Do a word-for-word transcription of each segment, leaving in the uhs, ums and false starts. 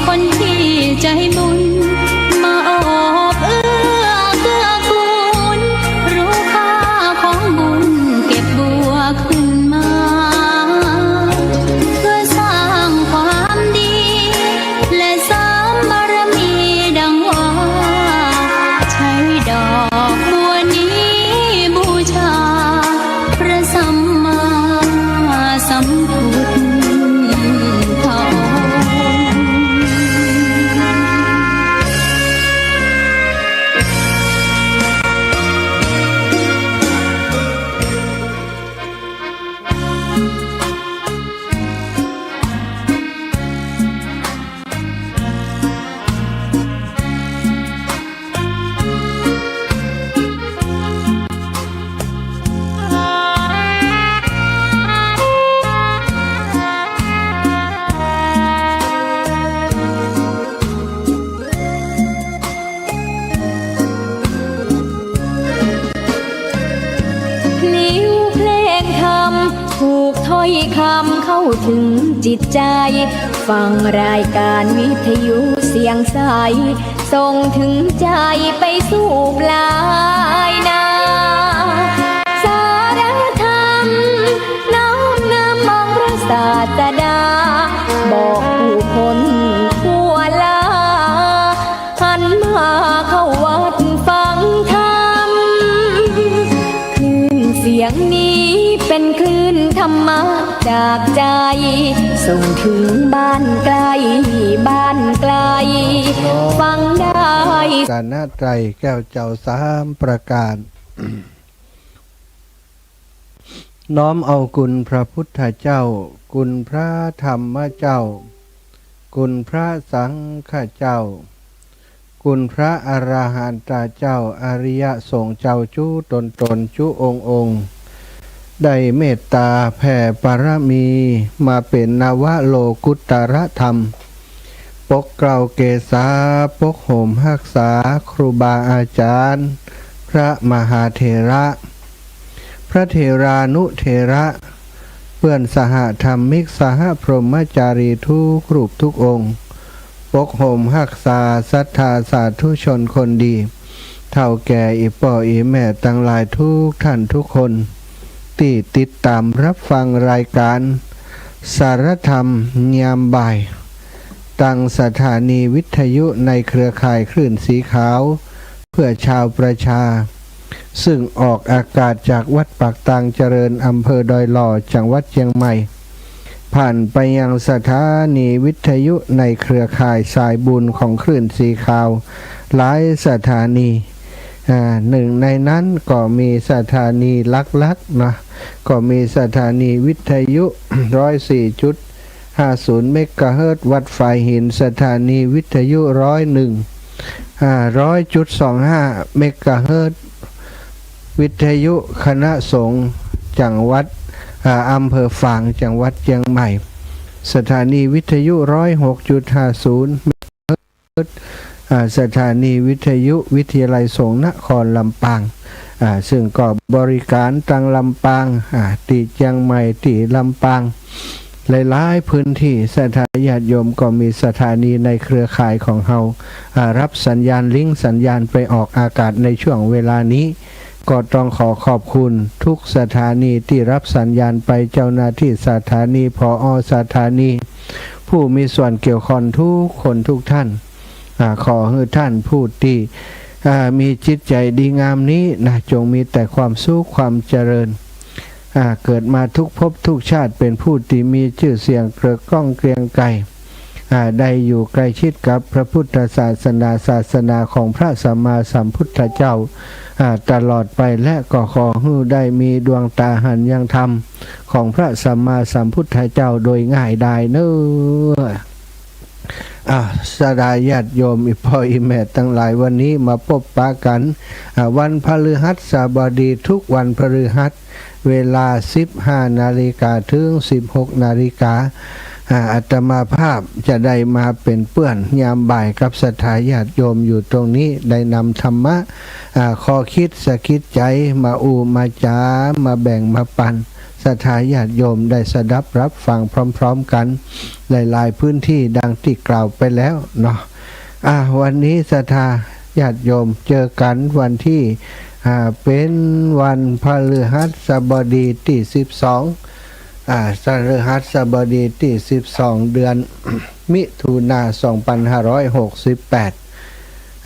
คนที่ใจบุญ มาโอบเอื้อเกื้อกูล รู้ค่าของบุญเก็บบัวขึ้นมา เพื่อสร้างความดี และเสริมบารมีดังว่า ใช้ดอกบัวนี้บูชา พระสัมมาสัมพุทธองค์ พลิ้วเพลงธรรม ผูกถ้อยคำเข้าถึงจิตใจ ฟังรายการวิทยุเสียงใส ส่งถึงใจไปสู่ปลายนา สารธรรมน้อมนำองค์พระศาสดา บอกผู้คนทั่วลา หันมาเข้าวัดฟังธรรม คลื่นเสียงนี้เป็นคลื่นธรรมะจากใจ ส่งถึงบ้านไกล บ้านไกล ฟังได้ รัตนตรัยแก้วเจ้าสามประการ น้อมเอาคุณพระพุทธเจ้า คุณพระธรรมเจ้า คุณพระสังฆเจ้า คุณพระอรหันตเจ้า อริยสงฆ์เจ้าจุ๊ตนๆ จุ๊องค์ๆ ได้เมตตาแผ่บารมีมาเป๋นนวโลกุตตรธรรม ปกเกล้าเกษา ปกห่มฮักษาครูบาอาจารย์ พระมหาเถระ พระเถรานุเถระ เปื้อนสหธรรมิก สหพรหมจารีทุกรูปทุกองค์ ปกห่มฮักษาศรัทธาสาธุชนคนดี เฒ่าแก่อี่ป้ออี่แม่ตังหลายทุกท่านทุกคน ตี้ติดต๋ามรับฟังรายการสารธรรมยามบ่าย ตางสถานีวิทยุในเครือข่ายคลื่นสีขาว เพื่อชาวประชา ซึ่งออกอากาศจากวัดปากตางเจริญ อำเภอดอยหล่อ จังหวัดเจียงใหม่ ผ่านไปยังสถานีวิทยุในเครือข่ายสายบุญของคลื่นสีขาว หลายสถานี อ่า หนึ่งในนั้นก็มีสถานีหลักๆ นะ ก็มีสถานีวิทยุ ร้อยสี่จุดห้าศูนย์ เมกะเฮิรตซ์ วัดฝายหิน สถานีวิทยุ ร้อยหนึ่ง อ่า ร้อยจุดสองห้า เมกะเฮิรตซ์ วิทยุคณะสงฆ์จังหวัด อ่า อำเภอฝาง จังหวัดเจียงใหม่ สถานีวิทยุ ร้อยหกจุดห้าศูนย์ เมกะเฮิรตซ์ อ่า สถานีวิทยุวิทยาลัยสงฆ์นครลำปาง อ่า ซึ่งก็บริการตางลำปาง อ่า ตี้เจียงใหม่ ตี้ลำปาง หลายๆ พื้นที่ ศรัทธาญาติโยมก็มีสถานีในเครือข่ายของเฮา อ่า รับสัญญาณลิงก์สัญญาณไปออกอากาศในช่วงเวลานี้ ก็ต้องขอขอบคุณทุกสถานีตี้รับสัญญาณไป เจ้าหน้าที่สถานี ผอ.สถานี ผู้มีส่วนเกี่ยวข้องทุกคนทุกท่าน อ่า ขอหื้อท่านผู้ตี้ อ่า มีจิตใจ๋ดีงามนี้นะ จงมีแต่ความสุขความเจริญ อ่า เกิดมาทุกภพทุกชาติเป๋นผู้ตี้มีจื้อเสียงเกริกก้องเกรียงไกร อ่า ได้อยู่ใกล้ชิดกับพระพุทธศาสนา ศาสนาของพระสัมมาสัมพุทธเจ้า อ่า ตลอดไป และก็ขอหื้อได้มีดวงต๋าหันยังธรรมของพระสัมมาสัมพุทธเจ้าโดยง่ายดายเน้อ อ่า ศรัทธาญาติโยม อี่ป้ออี่แม่ตังหลาย วันนี้มาปบปะกั๋น อ่า วันพฤหัสบดี ทุกวันพฤหัส เวลา สิบห้านาฬิกา เถิง สิบหกนาฬิกา อ่า อาตมาภาพจะได้มาเป๋นเปื้อนยามบ่ายกับศรัทธาญาติโยมอยู่ตรงนี้ ได้นำธรรมะ อ่า ข้อคิดสะกิดใจ๋ มาอู้มาจ๋า มาแบ่งมาปัน ศรัทธาญาติโยมได้สดับรับฟังพร้อมๆ กั๋น หลายๆ พื้นตี้ดังตี้กล่าวไปแล้วเนาะ อ่า วันนี้ศรัทธาญาติโยมเจอกั๋นวันตี้ อ่า เป๋นวันพฤหัสบดีตี้สิบสอง อ่า พฤหัสบดีตี้สิบสอง เดือนมิถุนา สองปันห้าร้อยหกสิบแปด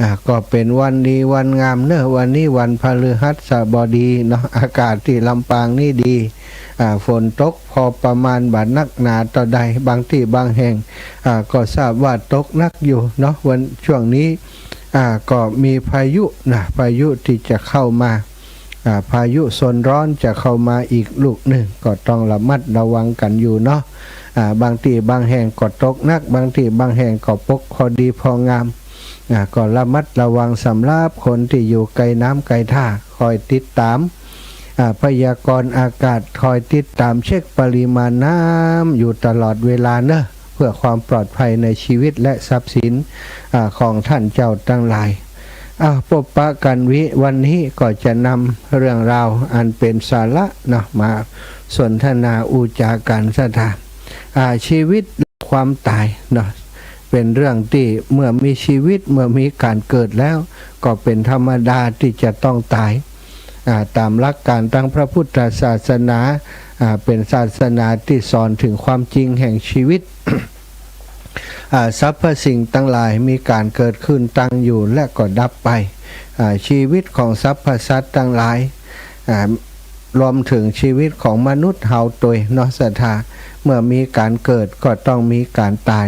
อ่า ก็เป๋นวันดีวันงามเนาะ วันนี้วันพฤหัสบดีเนาะ อากาศตี้ลำปางนี่ดี อ่า ฝนตกพอประมาณ บ่นักหนาเต้าใด บางตี้บางแห่ง อ่า ก็ทราบว่าตกหนักอยู่เนาะ วัน ช่วงนี้ อ่า ก็มีพายุนะ พายุตี้จะเข้ามา อ่า พายุโซนร้อนจะเข้ามาอีกลูกนึ่ง ก็ต้องระมัดระวังกั๋นอยู่เนาะ อ่า บางตี้บางแห่งก็ตกหนัก บางตี้บางแห่งก็ปกพอดีพองาม อ่า ก็ระมัดระวังสำหรับคนตี้อยู่ใก้น้ำใก้ท่า คอยติดต๋าม อ่า พยากรณ์อากาศ คอยติดต๋ามเช็คปริมาณน้ำอยู่ตลอดเวลาเนาะ เพื่อความปลอดภัยในชีวิตและทรัพย์สิน อ่า ของท่านเจ้าตังหลาย อ่า ปบปะกั๋นวิ วันนี้ก็จะนำเรื่องราวอันเป๋นสาระเนาะ มาสนทนาอู้จ๋ากั๋นศรัทธา อ่า ชีวิตและความต๋ายเนาะ เป๋นเรื่องตี้เมื่อมีชีวิต เมื่อมีก๋านเกิดแล้ว ก็เป๋นธรรมดาตี้จะต้องต๋าย อ่า ต๋ามหลักก๋านตางพระพุทธศาสนา อ่า เป๋นศาสนาตี้สอนเถิงความจริงแห่งชีวิต อ่า สรรพสิ่งตังหลายมีก๋านเกิดขึ้น ตั้งอยู่ และก็ดับไป อ่า ชีวิตของสรรพสัตว์ตังหลาย อ่า รวมเถิงชีวิตของมนุษย์เฮาตวยเนาะศรัทธา เมื่อมีก๋านเกิดก็ต้องมีก๋านต๋าย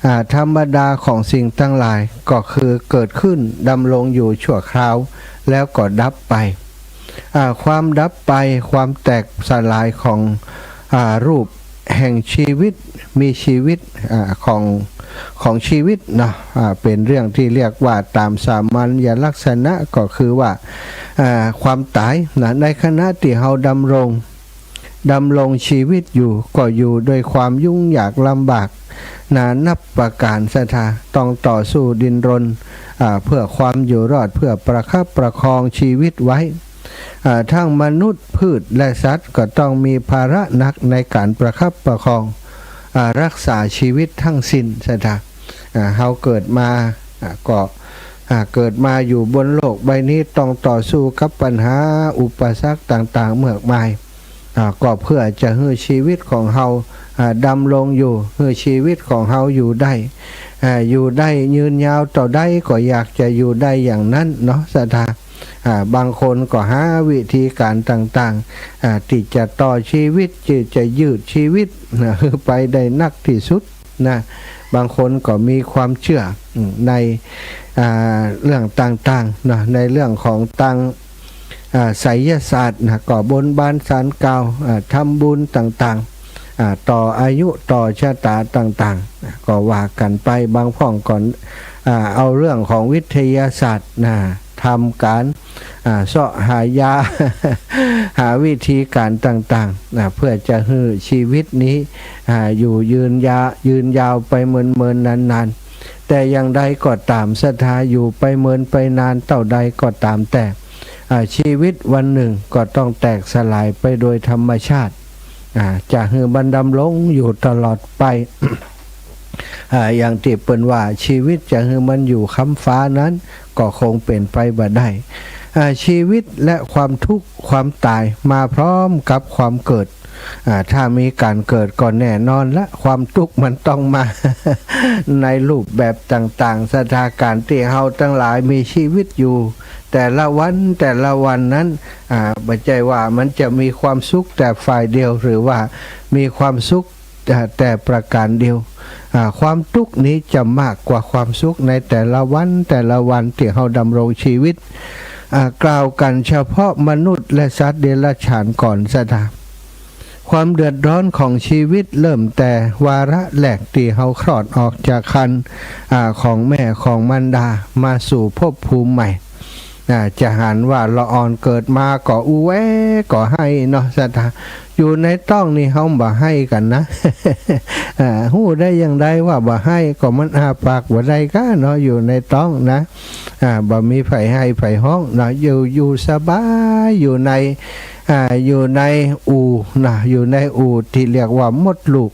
อ่า ธรรมดาของสิ่งตังหลายก็คือเกิดขึ้น ดำรงอยู่ชั่วคราว แล้วก็ดับไป อ่า ความดับไป ความแตกสลายของ อ่า รูปแห่งชีวิต มีชีวิต อ่า ของ ของชีวิตเนาะ อ่า เป๋นเรื่องตี้เรียกว่าต๋ามสามัญลักษณะ ก็คือว่า อ่า ความต๋ายนะ ในขณะตี้เฮาดำรง ดำรงชีวิตอยู่ ก็อยู่ด้วยความยุ่งยากลำบากนานับประก๋านศรัทธา ต้องต่อสู้ดิ้นรน อ่า เพื่อความอยู่รอด เพื่อประคับประคองชีวิตไว้ อ่า ทั้งมนุษย์ พืช และสัตว์ ก็ต้องมีภาระหนักในก๋านประคับประคอง อ่า รักษาชีวิตทั้งสิ้นศรัทธา อ่า เฮาเกิดมา อ่า ก็ อ่า เกิดมาอยู่บนโลกใบนี้ ต้องต่อสู้กับปัญหาอุปสรรคต่างๆ มากมาย อ่า ก็เพื่อจะหื้อชีวิตของเฮา อ่า ดำรงอยู่ หื้อชีวิตของเฮาอยู่ได้ อ่า อยู่ได้ยืนยาวเต้าใด ก็อยากจะอยู่ได้อย่างนั้นเนาะศรัทธา อ่า บางคนก็หาวิธีก๋านต่างๆ อ่า ตี้จะต่อชีวิต ตี้จะยืดชีวิตนะ หื้อไปได้นักตี้สุดนะ บางคนก็มีความเจื้อ อืม ใน อ่า เรื่องต่างๆ เนาะ ในเรื่องของตาง อ่า ไสยศาสตร์นะ ก็บนบานศาลกล่าว อ่า ทำบุญต่างๆ อ่า ต่ออายุ ต่อชะตาต่างๆ นะ ก็ว่ากั๋นไป บางพ่องก็ อ่า เอาเรื่องของวิทยาศาสตร์นะ ทำก๋าน อ่า เซาะหายา หาวิธีก๋านต่างๆ นะ เพื่อจะหื้อชีวิตนี้ อ่า อยู่ยืนยา ยืนยาวไปเมินๆ นานๆ แต่อย่างใดก็ต๋ามศรัทธา อยู่ไปเมินไปนานเต้าใดก็ต๋ามแต่ อ่า ชีวิตวันนึ่งก็ต้องแตกสลายไปโดยธรรมชาติ อ่า จะหื้อมันดำรงอยู่ตลอดไป อ่า อย่างตี้เปิ้นว่า ชีวิตจะหื้อมันอยู่ค้ำฟ้านั้น ก็คงเป๋นไปบ่ได้ อ่า ชีวิตและความทุกข์ความต๋ายมาพร้อมกับความเกิด อ่า ถ้ามีก๋านเกิดก็แน่นอนละ ความทุกข์มันต้องมา ในรูปแบบต่างๆ ศรัทธา ก๋านตี้เฮาตังหลายมีชีวิตอยู่ แต่ละวันแต่ละวันนั้น อ่า บ่ใจ้ว่ามันจะมีความสุขแต่ฝ่ายเดียว หรือว่ามีความสุข แต่ แต่ประก๋านเดียว อ่า ความทุกข์นี้จะมากกว่าความสุขในแต่ละวันแต่ละวันตี้เฮาดำรงชีวิต อ่า กล่าวกั๋นเฉพาะมนุษย์และสัตว์เดรัจฉานก่อนศรัทธา ความเดือดร้อนของชีวิตเริ่มแต่วาระแรกตี้เฮาคลอดออกจากครรภ์ อ่า ของแม่ของมารดามาสู่ภพภูมิใหม่ อ่า จะหันว่าละอ่อนเกิดมาก็อู้แวก็ไห้เนาะศรัทธา อยู่ในต๊องนี่เฮาบ่ไห้กั๋นนะ อ่า ฮู้ได้อย่างใดว่าบ่ไห้ ก็มันอ้าปากบ่ได้ก้าเนาะ อยู่ในต๊องนะ อ่า บ่มีใผไห้ใผฮ้องเนาะ อยู่ อยู่สบาย อยู่ใน อ่า อยู่ในอู่นะ อยู่ในอู่ตี้เรียกว่ามดลูก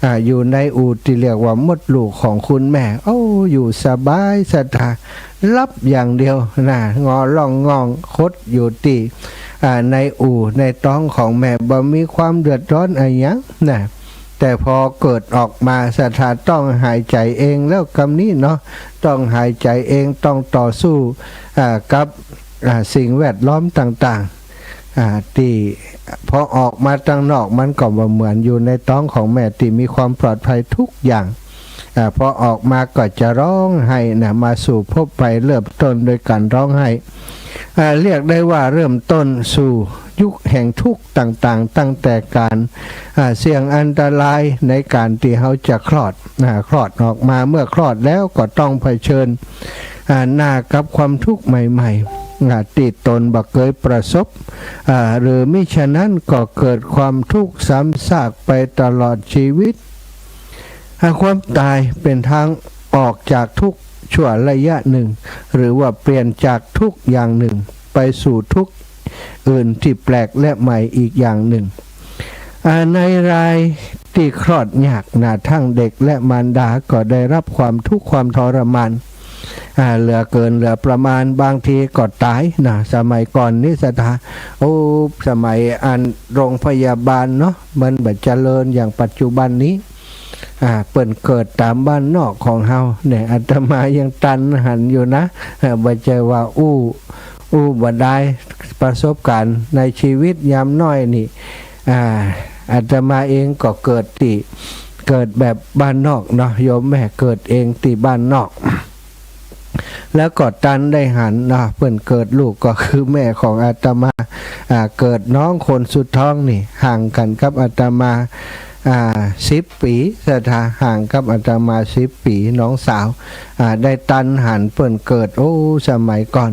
อ่า อยู่ในอู่ตี้เรียกว่ามดลูกของคุณแม่ โอ้ อยู่สบายศรัทธา หลับอย่างเดียวนะ งอล่องง่องคดอยู่ตี้ อ่า ในอู่ในต๊องของแม่ บ่มีความเดือดร้อนอะหยังนะ แต่พอเกิดออกมาศรัทธาต้องหายใจ๋เองแล้วกำนี้เนาะ ต้องหายใจ๋เอง ต้องต่อสู้ อ่า กับ อ่า สิ่งแวดล้อมต่างๆ อ่า ตี้พอออกมาตังนอกมันก็บ่เหมือนอยู่ในต๊องของแม่ตี้มีความปลอดภัยทุกอย่าง อ่า พอออกมาก็จะฮ้องไห้นะ มาสู่ภพใหม่เริ่มต้นโดยการฮ้องไห้ อ่า เรียกได้ว่าเริ่มต้นสู่ยุคแห่งทุกข์ต่างๆ ตั้งแต่การ อ่า เสี่ยงอันตรายในการตี้เฮาจะคลอด อ่า คลอดออกมา เมื่อคลอดแล้วก็ต้องเผชิญ อ่า หน้ากับความทุกข์ใหม่ๆ อ่า ตี้ตนบ่เกยประสบ อ่า หรือมิฉะนั้นก็เกิดความทุกข์ซ้ำซากไปตลอดชีวิต อ่า ความตายเป๋นทางออกจากทุกข์ชั่วระยะหนึ่ง หรือว่าเปลี่ยนจากทุกข์อย่างหนึ่งไปสู่ทุกข์อื่นตี้แปลกและใหม่อีกอย่างหนึ่ง อ่า ในรายตี้คลอดยากนะ ทั้งเด็กและมารดาก็ได้รับความทุกข์ความทรมาน อ่า เหลือเกินเหลือประมาณ บางทีก็ต๋ายนะ สมัยก่อนนี้ศรัทธา โอ้ สมัยอันโรงพยาบาลเนาะ มันบ่เจริญอย่างปัจจุบันนี้ อ่า เปิ้นเกิดต๋ามบ้านนอกของเฮาเนี่ย อาตมายังตันหันอยู่นะ เออ บ่ใจ้ว่าอู้ อู้บ่ดาย ประสบการณ์ในชีวิตยามน้อยนี่ อ่า อาตมาเองก็เกิดตี้ เกิดแบบบ้านนอกเนาะ โยมแม่เกิดเองตี้บ้านนอก แล้วก็ตันได้หันเนาะ เปิ้นเกิดลูกก็คือแม่ของอาตมา อ่า เกิดน้องคนสุดท้องนี่ ห่างกั๋นกับอาตมา อ่า สิบปี๋ ศรัทธา ห่างกับอาตมาสิบปี๋ น้องสาว อ่า ได้ตันหันเปิ้นเกิด โอ้ สมัยก่อน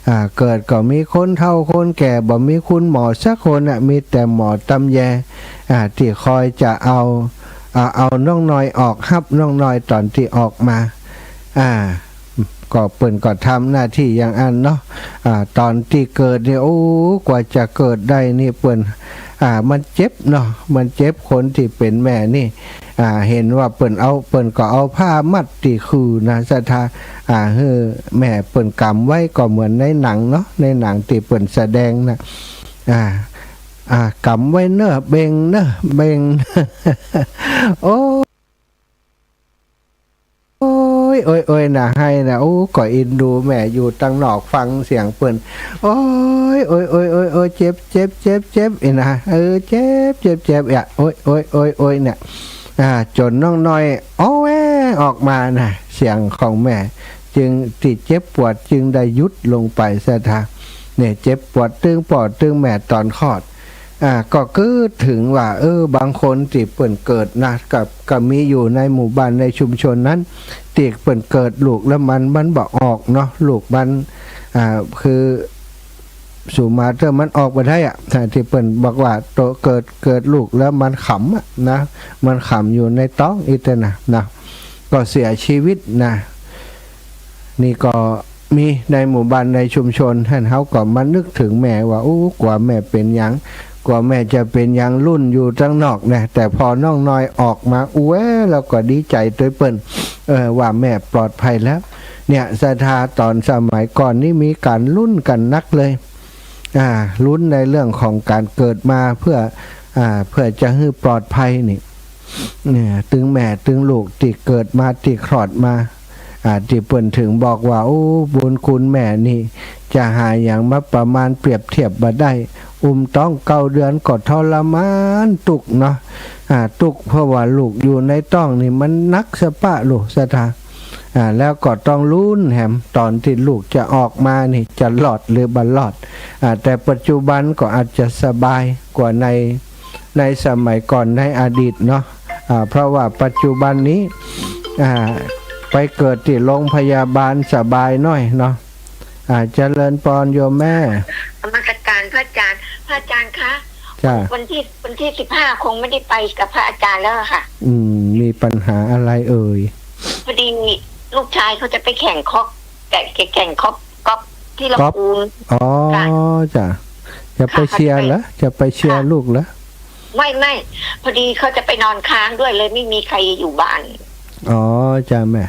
อ่า เกิดก็มีคนเฒ่าคนแก่ บ่มีคุณหมอสักคนน่ะ มีแต่หมอตำแย อ่า ตี้คอยจะเอา อ่า เอาน้องน้อยออก ฮับน้องน้อยต๋อนตี้ออกมา อ่า ก็เปิ้นก็ทำหน้าตี้อย่างอั้นเนาะ อ่า ต๋อนตี้เกิดนี่ โอ้ กว่าจะเกิดได้นี่เปิ้น อ่า มันเจ็บเนาะ มันเจ็บ คนตี้เป๋นแม่นี่ อ่า หันว่าเปิ้นเอา เปิ้นก็เอาผ้ามัดตี้ขื่อนะ ศรัทธา อ่า หื้อแม่เปิ้นก๋ำไว้ ก็เหมือนในหนังเนาะ ในหนังตี้เปิ้นแสดงนะ อ่า อ่า ก๋ำไว้เน่อ เบ่งเน่อ เบ่ง โอ้ โอ๊ย โอ๊ย โอ๊ย น่าไห้นะ โอ้ ก็อินดูแม่อยู่ตังนอกฟังเสียงเปิ้น โอ๊ย โอ๊ย โอ๊ย โอ๊ย โอ๊ย เจ็บ เจ็บ เจ็บ เจ็บ อี้นะ เออ เจ็บ เจ็บ เจ็บ อะ โอ๊ย โอ๊ย โอ๊ย โอ๊ย เนี่ย อ่า จ๋นน้องน้อย โอ๊ย ออกมานะ เสียงของแม่ จึงตี้เจ็บปวดจึงได้หยุดลงไป ศรัทธา เนี่ย เจ็บปวดตึงป้อตึงแม่ต๋อนคลอด อ่า ก็กึ๊ดเถิงว่า เออ บางคนตี้เปิ้นเกิดนะ ก็ ก็มีอยู่ในหมู่บ้านในชุมชนนั้น ตี้เปิ้นเกิดลูกแล้วมัน มันบ่ออกเนาะ ลูกมัน อ่า คือ สูมาเตอร์มันออกบ่ได้อะ ตี้เปิ้นบอกว่าโตเกิด เกิดลูกแล้วมันขำอะนะ มันขำอยู่ในต๊องอี้เต๊อะนะ นะ ก็เสียชีวิตนะ นี่ก็มีในหมู่บ้านในชุมชน หั้นเฮาก็มานึกเถิงแม่ว่า โอ้ กั๋วแม่เป๋นหยัง กั๋วแม่จะเป๋นหยัง ลุ้นอยู่ตังนอกนะ แต่พอน้องน้อยออกมา อู้แว แล้วก็ดีใจ๋ตวยเปิ้น เออ ว่าแม่ปลอดภัยแล้ว เนี่ย ศรัทธา ต๋อนสมัยก่อนนี่มีก๋านลุ้นกั๋นนักเลย อ่า ลุ้นในเรื่องของก๋านเกิดมาเพื่อ อ่า เพื่อจะหื้อปลอดภัยนี่ เนี่ย ตึงแม่ตึงลูกตี้เกิดมาตี้คลอดมา อ่า ตี้เปิ้นเถิงบอกว่า โอ้ บุญคุณแม่นี่ จะหาหยังมาประมาณเปรียบเทียบบ่ได้ อุ้มต๊องเก้าเดือนก็ทรมานตุ๊กข์เนาะ อ่า ตุ๊กข์เพราะว่าลูกอยู่ในต๊องนี่มันหนักสะป๊ะลูก ศรัทธา อ่า แล้วก็ต้องลุ้นแหม ต๋อนตี้ลูกจะออกมานี่จะรอดหรือบ่รอด อ่า แต่ปัจจุบันก็อาจจะสบายกว่าใน ในสมัยก่อนในอดีตเนาะ อ่า เพราะว่าปัจจุบันนี้ อ่า ไปเกิดตี้โรงพยาบาลสบายหน้อยเนาะ อ่า เจริญปอนโยมแม่ นมัสการพระอาจารย์ พระอาจารย์คะ จ้ะ วันที่ วันที่สิบห้าคงไม่ได้ไปกับพระอาจารย์แล้วอะค่ะ อืม มีปัญหาอะไรเอ่ย พอดีลูกชายเขาจะไปแข่งคอก แข่ง แข่งคอก กอล์ฟที่ลำพูน กอล์ฟ อ๋อ ค่ะ จ้ะ จะไปเชียร์เหรอ จะไปเชียร์ลูกเหรอ ไม่ ไม่ พอดีเขาจะไปนอนค้างด้วย เลยไม่มีใครอยู่บ้าน อ๋อ จ้าแม่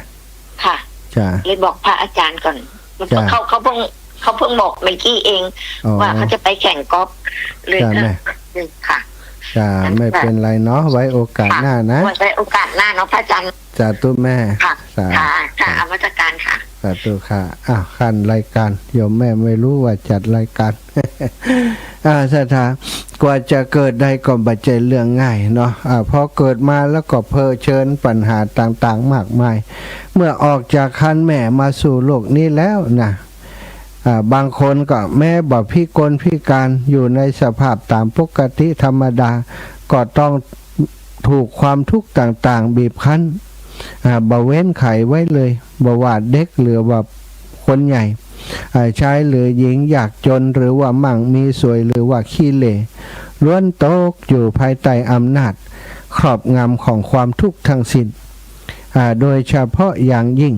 ค่ะ จ้า เลยบอกพระอาจารย์ก่อน จ้า เขา เขาเพิ่ง เขาเพิ่งบอกเมื่อกี้เอง อ๋อ ว่าเขาจะไปแข่งกอล์ฟ เลย จ้าแม่ ค่ะ จ้า ไม่เป็นไรเนาะ ไว้โอกาสหน้านะ ไว้โอกาสหน้าเนาะพระอาจารย์ สาธุแม่ ค่ะ สาธุ ค่ะ ค่ะ นมัสการค่ะ สาธุค่ะ อ้าว ขั้นรายการ โยมแม่ไม่รู้ว่าจัดรายการ อ่า ศรัทธา กว่าจะเกิดได้ก็บ่ใจ้เรื่องง่ายเนาะ อ่า พอเกิดมาแล้วก็เผชิญปัญหาต่างๆ มากมาย เมื่อออกจากครรภ์แม่มาสู่โลกนี้แล้วนะ อ่า บางคนก็แม้บ่พิกลพิการ อยู่ในสภาพต๋ามปกติธรรมดา ก็ต้องถูกความทุกข์ต่างๆ บีบคั้น อ่า บ่เว้นใครไว้เลย บ่ว่าเด็กหรือว่าคนใหญ่ อ่า ชายหรือหญิง ยากจนหรือว่ามั่งมี สวยหรือว่าขี้เหร่ ล้วนตกอยู่ภายใต้อำนาจครอบงำของความทุกข์ทั้งสิ้น อ่า โดยเฉพาะอย่างยิ่ง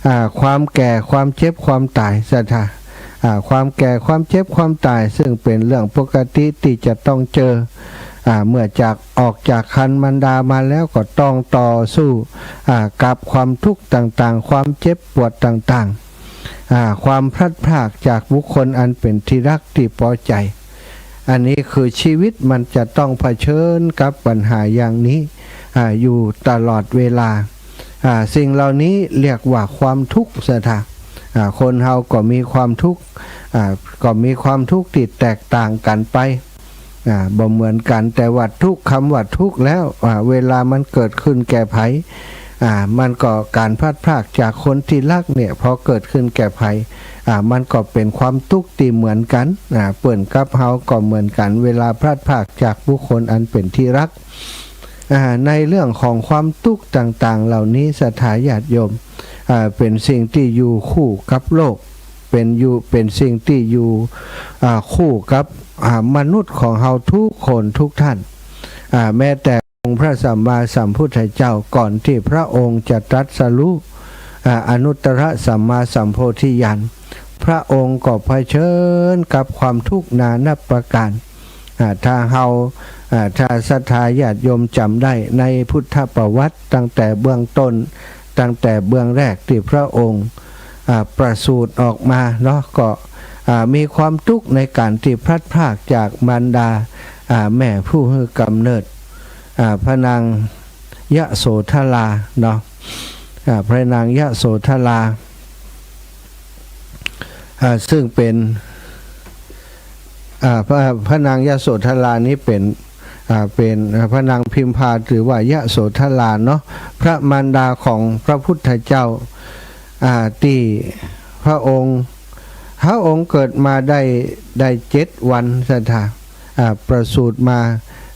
อ่า ความแก่ ความเจ็บ ความต๋าย ศรัทธา อ่า ความแก่ ความเจ็บ ความต๋าย ซึ่งเป็นเรื่องปกติที่จะต้องเจอ อ่า เมื่อจาก ออกจากครรภ์มารดามาแล้วก็ต้องต่อสู้ อ่า กับความทุกข์ต่างๆ ความเจ็บปวดต่างๆ อ่า ความพลัดพรากจากบุคคลอันเป็นที่รักที่พอใจ อันนี้คือชีวิตมันจะต้องเผชิญกับปัญหาอย่างนี้ อ่า อยู่ตลอดเวลา อ่า สิ่งเหล่านี้เรียกว่าความทุกข์ ศรัทธา อ่า คนเฮาก็มีความทุกข์ อ่า ก็มีความทุกข์ที่แตกต่างกันไป อ่า บ่เหมือนกัน แต่ว่าทุกข์ คำว่าทุกข์แล้ว อ่า เวลามันเกิดขึ้นแก่ใผ อ่า มันก็การพลัดพรากจากคนที่รักเนี่ย พอเกิดขึ้นแก่ใผ อ่า มันก็เป็นความทุกข์ที่เหมือนกัน อ่า เปิ้นกับเฮาก็เหมือนกัน เวลาพลัดพรากจากบุคคลอันเป็นที่รัก อ่า ในเรื่องของความทุกข์ต่างๆ เหล่านี้ ศรัทธาญาติโยม อ่า เป็นสิ่งที่อยู่คู่กับโลก เป็นอยู่ เป็นสิ่งที่อยู่ อ่า คู่กับ อ่า มนุษย์ของเฮาทุกคนทุกท่าน อ่า แม้แต่องค์พระสัมมาสัมพุทธเจ้า ก่อนที่พระองค์จะตรัสรู้ อ่า อนุตตรสัมมาสัมโพธิญาณ พระองค์ก็เผชิญกับความทุกข์นานับประการ อ่า ถ้าเฮา อ่า ถ้าศรัทธาญาติโยมจำได้ในพุทธประวัติ ตั้งแต่เบื้องต้น ตั้งแต่เบื้องแรกที่พระองค์ อ่า ประสูติออกมาเนาะ ก็ อ่า มีความทุกข์ในการที่พลัดพรากจากมารดา อ่า แม่ผู้หื้อกำเนิด อ่า พระนางยโสธราเนาะ อ่า พระนางยโสธรา อ่า ซึ่งเป็น อ่า พระ พระนางยโสธรานี้เป็น อ่า เป็น อ่า พระนางพิมพา หรือว่ายโสธราเนาะ พระมารดาของพระพุทธเจ้า อ่า ที่พระองค์ พระองค์เกิดมาได้ ได้เจ็ดวัน ศรัทธา อ่า ประสูติมา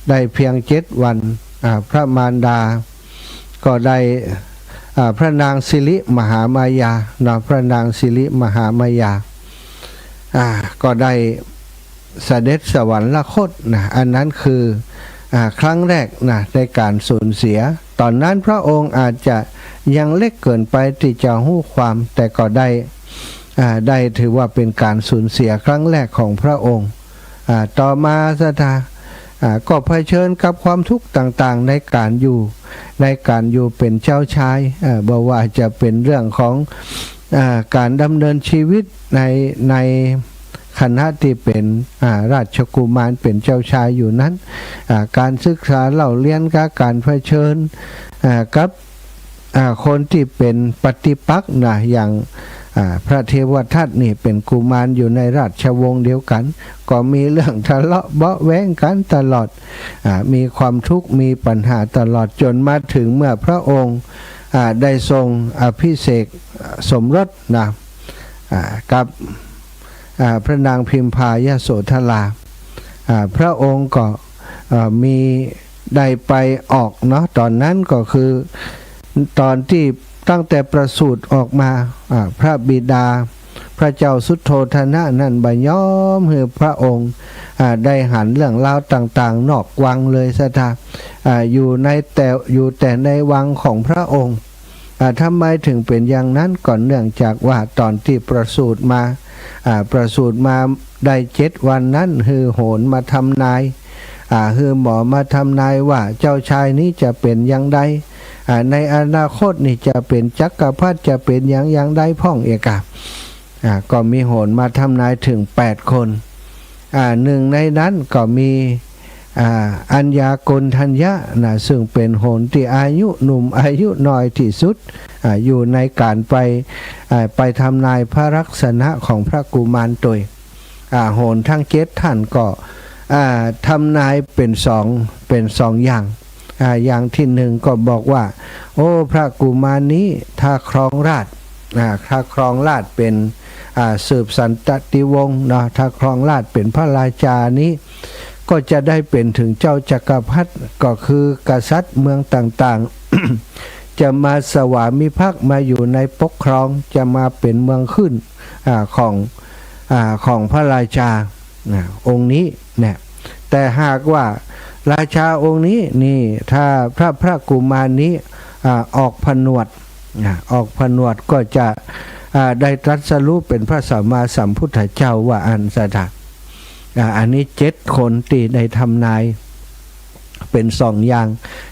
ได้เพียงเจ็ดวัน อ่า พระมารดา ก็ได้ อ่า พระนางสิริมหามายาเนาะ พระนางสิริมหามายา อ่า ก็ได้เสด็จสวรรคตนะ อันนั้นคือ อ่า ครั้งแรกนะ ในการสูญเสีย ตอนนั้นพระองค์อาจจะยังเล็กเกินไปที่จะฮู้ความ แต่ก็ได้ อ่า ได้ถือว่าเป็นการสูญเสียครั้งแรกของพระองค์ อ่า ต่อมาศรัทธา อ่า ก็เผชิญกับความทุกข์ต่างๆ ในการอยู่ ในการอยู่เป็นเจ้าชาย อ่า บ่ว่าจะเป็นเรื่องของ อ่า การดำเนินชีวิตใน ในขณะที่เป็น อ่า ราชกุมารเป็นเจ้าชายอยู่นั้น อ่า การศึกษาเล่าเรียนกับการเผชิญ อ่า กับ อ่า คนที่เป็นปฏิปักษ์นะ อย่าง อ่า พระเทวทัตนี่เป็นกุมารอยู่ในราชวงศ์เดียวกัน ก็มีเรื่องทะเลาะเบาะแว้งกันตลอด อ่า มีความทุกข์มีปัญหาตลอด จนมาถึงเมื่อพระองค์ อ่า ได้ทรงอภิเษกสมรสนะ อ่า กับ อ่า พระนางพิมพายโสธรา อ่า พระองค์ก็ อ่า มีได้ไปออกเนาะ ตอนนั้นก็คือ ตอนที่ตั้งแต่ประสูติออกมา อ่า พระบิดา พระเจ้าสุโธทนะนั่นบ่ยอมหื้อพระองค์ อ่า ได้หันเรื่องราวต่างๆ นอกวังเลยศรัทธา อ่า อยู่ในแต่ อยู่แต่ในวังของพระองค์ อ่า ทำไมถึงเป็นอย่างนั้น ก็เนื่องจากว่าตอนที่ประสูติมา อ่า ประสูติมา ได้เจ็ดวันนั้น หื้อโหรมาทำนาย อ่า หื้อหมอมาทำนายว่าเจ้าชายนี้จะเป๋นอย่างใด อ่า ในอนาคตนี่จะเป๋นจักรพรรดิ จะเป๋นอย่าง อย่างใดพ่องเอกา อ่า ก็มีโหรมาทำนายเถิงแปดคน อ่า นึ่งในนั้นก็มี อ่า อัญญาโกณฑัญญะนะ ซึ่งเป๋นโหรตี้อายุหนุ่มอายุน้อยตี้สุด อ่า อยู่ในก๋านไป อ่า ไปทำนายพระลักษณะของพระกุมารตวย อ่า โหรทั้งเจ็ดท่านก็ อ่า ทำนายเป๋นสอง เป๋นสองอย่าง อ่า อย่างตี้นึ่งก็บอกว่า โอ้ พระกุมารนี้ถ้าครองราชย์ อ่า ถ้าครองราชย์เป๋น อ่า สืบสันตติวงศ์เนาะ ถ้าครองราชย์เป๋นพระราชานี้ ก็จะได้เป๋นเถิงเจ้าจักรพรรดิ ก็คือกษัตริย์เมืองต่างๆ จะมาสวามิภักดิ์มาอยู่ในปกครอง จะมาเป๋นเมืองขึ้น อ่า ของ อ่า ของพระราชา อ่า องค์นี้เนี่ย แต่หากว่าราชาองค์นี้นี่ ถ้าพระ พระกุมารนี้ อ่า ออกผนวด อ่า ออกผนวดก็จะ อ่า ได้ตรัสรู้เป๋นพระสัมมาสัมพุทธเจ้า ว่าอั้นสถา อ่า อันนี้เจ็ดคนตี้ได้ทำนาย เป๋นสองอย่าง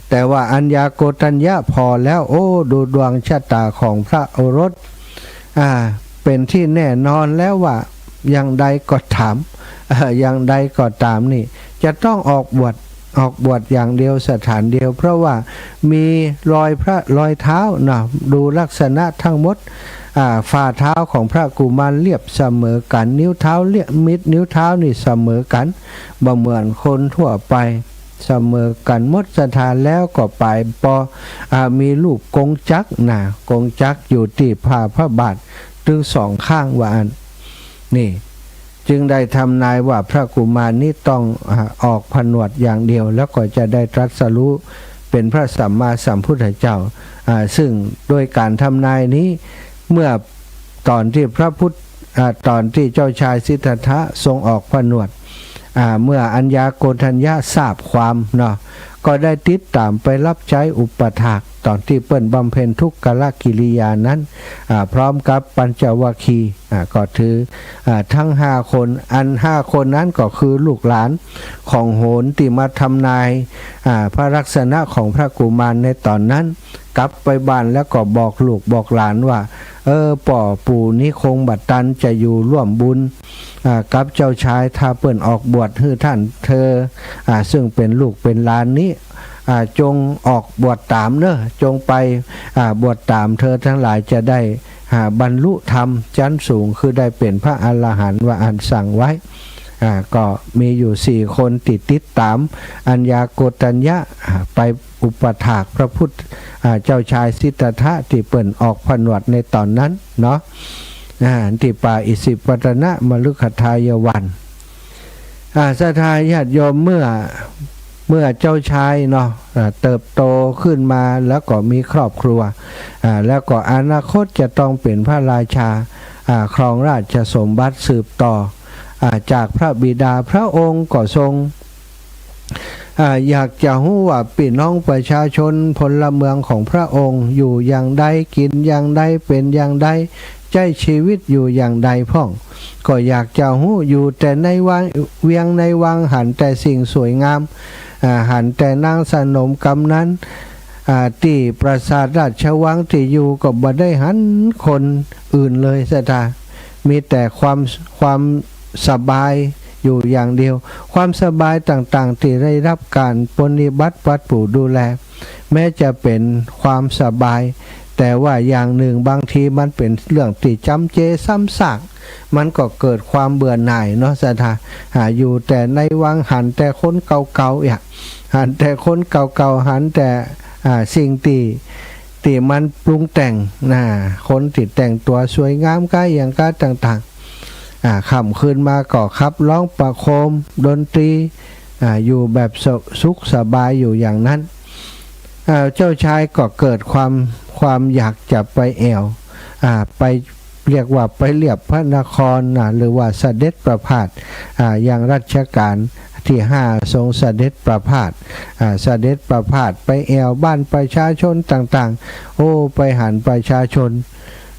แต่ว่าอัญญาโกณฑัญญะผ่อแล้ว โอ้ ดูดวงชะตาของพระโอรส อ่า เป๋นตี้แน่นอนแล้วว่า อย่างใดก็ต๋าม เอ่อ อย่างใดก็ต๋ามนี่ จะต้องออกบวช ออกบวชอย่างเดียว สถานเดียว เพราะว่ามีรอยพระ รอยเท้าเนาะ ดูลักษณะทั้งหมด อ่า ฝ่าเท้าของพระกุมารเรียบเสมอกั๋น นิ้วเท้าเรียบ มิด นิ้วเท้านี่เสมอกั๋น บ่เหมือนคนทั่วไป เสมอกั๋นหมดสถาน แล้วก็ป๋ายปอ อ่า มีรูปกงจักรนะ กงจักรอยู่ตี้ฝ่าพระบาทตึงสองข้าง ว่าอั้น นี่ จึงได้ทำนายว่าพระกุมารนี้ต้อง อ่า ออกผนวดอย่างเดียว แล้วก็จะได้ตรัสรู้เป๋นพระสัมมาสัมพุทธเจ้า อ่า ซึ่งโดยก๋านทำนายนี้ เมื่อต๋อนตี้พระพุทธ อ่า ต๋อนตี้เจ้าชายสิทธัตถะทรงออกผนวด อ่า เมื่ออัญญาโกณฑัญญะทราบความเนาะ ก็ได้ติดต๋ามไปฮับใจ๊อุปถาก ต๋อนตี้เปิ้นบำเพ็ญทุกขกิริยานั้น อ่า พร้อมกับปัญจวัคคีย์ อ่า ก็ถือ อ่า ทั้งห้าคน อันห้าคนนั้นก็คือลูกหลานของโหรตี้มาทำนาย อ่า พระลักษณะของพระกุมารในต๋อนนั้น กลับไปบ้านแล้วก็บอกลูกบอกหลานว่า เออ ป้อปู่นี้คงบ่ตันจะอยู่ร่วมบุญ อ่า กับเจ้าชาย ถ้าเปิ้นออกบวชหื้อต้านเทอ อ่า ซึ่งเป๋นลูกเป๋นหลานนี้ อ่า จงออกบวชต๋ามเน่อ จงไป อ่า บวชต๋าม เทอตังหลายจะได้ อ่า บรรลุธรรมจั๊นสูง คือได้เป๋นพระอรหันต์ ว่าอั้นสั่งไว้ อ่า ก็มีอยู่สี่คนตี้ติดต๋ามอัญญาโกณฑัญญะ อ่า ไปอุปถากพระพุทธ อ่า เจ้าชายสิทธัตถะตี้เปิ้นออกผนวดในต๋อนนั้นเนาะ อ่า ตี้ป่าอิสิปตนมฤคทายวัน อ่า ศรัทธาญาติโยม เมื่อ เมื่อเจ้าชายเนาะ อ่า เติบโตขึ้นมาแล้วก็มีครอบครัว อ่า แล้วก็อนาคตจะต้องเป๋นพระราชา อ่า ครองราชสมบัติสืบต่อ อ่า จากพระบิดา พระองค์ก็ทรง อ่า อยากจะฮู้ว่าปี้น้องประชาชนพลเมืองของพระองค์อยู่อย่างใด กิ๋นอย่างใด เป๋นอย่างใด ใจ๊ชีวิตอยู่อย่างใดพ่อง ก็อยากจะฮู้ อยู่แต่ในวัง เวียงในวัง หันแต่สิ่งสวยงาม อ่า หันแต่นางสนมกำนัน อ่า ตี้ปราสาทราชวังตี้อยู่ ก็บ่ได้หันคนอื่นเลยศรัทธา มีแต่ความ ความสบายอยู่อย่างเดียว ความสบายต่างๆ ตี้ได้ฮับก๋านปรนนิบัติปรับปรุงดูแล แม้จะเป๋นความสบาย แต่ว่าอย่างนึ่งบางทีมันเป๋นเรื่องตี้จ๋ำเจซ้ำซาก มันก็เกิดความเบื่อหน่ายเนาะศรัทธา อ่า อยู่แต่ในวังหันแต่คนเก่าๆ เนี่ย หันแต่คนเก่าๆ หันแต่ อ่า สิ่งตี้ ตี้มันปรุงแต่งนะ คนตี้แต่งตั๋วสวยงามก้าอย่างก้าต่างๆ อ่า ค่ำคืนมาก็ขับร้องประโคมดนตรี อ่า อยู่แบบสุข สุขสบายอยู่อย่างนั้น อ่า เจ้าชายก็เกิดความ ความอยากจะไปแอ่ว อ่า ไป เรียกว่าไปเลียบพระนครนะ หรือว่าเสด็จประพาส อ่า อย่างรัชกาลตี้ห้าทรงเสด็จประพาส อ่า เสด็จประพาสไปแอ่วบ้านประชาชนต่างๆ โอ้ ไปหันประชาชน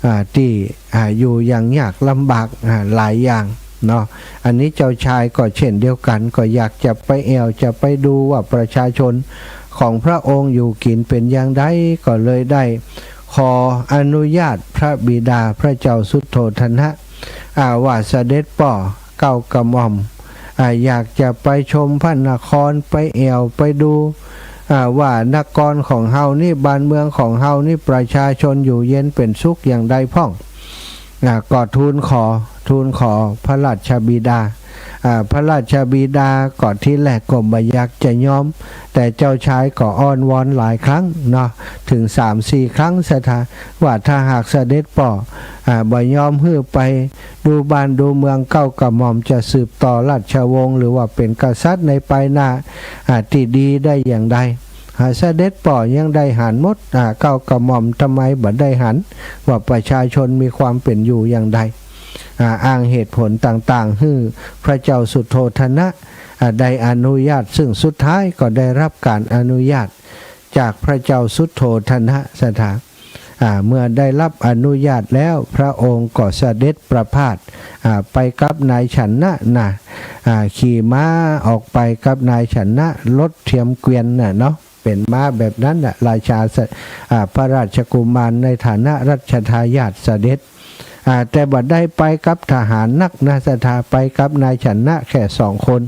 อ่า ตี้ อ่า อยู่อย่างยากลำบาก อ่า หลายอย่าง เนาะ อันนี้เจ้าชายก็เช่นเดียวกั๋น ก็อยากจะไปแอ่ว จะไปดูว่าประชาชนของพระองค์อยู่กิ๋นเป๋นอย่างใด ก็เลยได้ขออนุญาตพระบิดาพระเจ้าสุโธทนะ อ่า ว่าเสด็จป้อ เกล้ากระหม่อม อ่า อยากจะไปชมพระนคร ไปแอ่ว ไปดู อ่า ว่านครของเฮานี่ บ้านเมืองของเฮานี่ ประชาชนอยู่เย็นเป๋นสุขอย่างใดพ่อง อ่า ก็ทูลขอ ทูลขอพระราชบิดา อ่า พระราชบิดาก็ทีแรกก็บ่อยากจะยอม แต่เจ้าชายก็อ้อนวอนหลายครั้งเนาะ เถิงสามสี่ครั้งศรัทธา ว่าถ้าหากเสด็จป้อ อ่า บ่ยอมหื้อไปดูบ้านดูเมือง เกล้ากระหม่อมจะสืบต่อราชวงศ์ หรือว่าเป๋นกษัตริย์ในปายหน้า อ่า ตี้ดีได้อย่างใด อ่า เสด็จป้อยังได้หันหมด อ่า เกล้ากระหม่อมทำไมบ่ได้หัน ว่าประชาชนมีความเป๋นอยู่อย่างใด อ่า อ้างเหตุผลต่างๆ หื้อพระเจ้าสุโธทนะ อ่า ได้อนุญาต ซึ่งสุดท้ายก็ได้รับการอนุญาตจากพระเจ้าสุโธทนะศรัทธา อ่า เมื่อได้รับอนุญาตแล้ว พระองค์ก็เสด็จประพาส อ่า ไปกับนายชนะนะ อ่า ขี่ม้าออกไปกับนายชนะ รถเทียมเกวียนน่ะเนาะ เป๋นม้าแบบนั้นน่ะ ราชาส- อ่า พระราชกุมารในฐานะรัชทายาทเสด็จ อ่า แต่บ่ได้ไปกับทหารนักนะศรัทธา ไปกับนายชนะแค่สองคน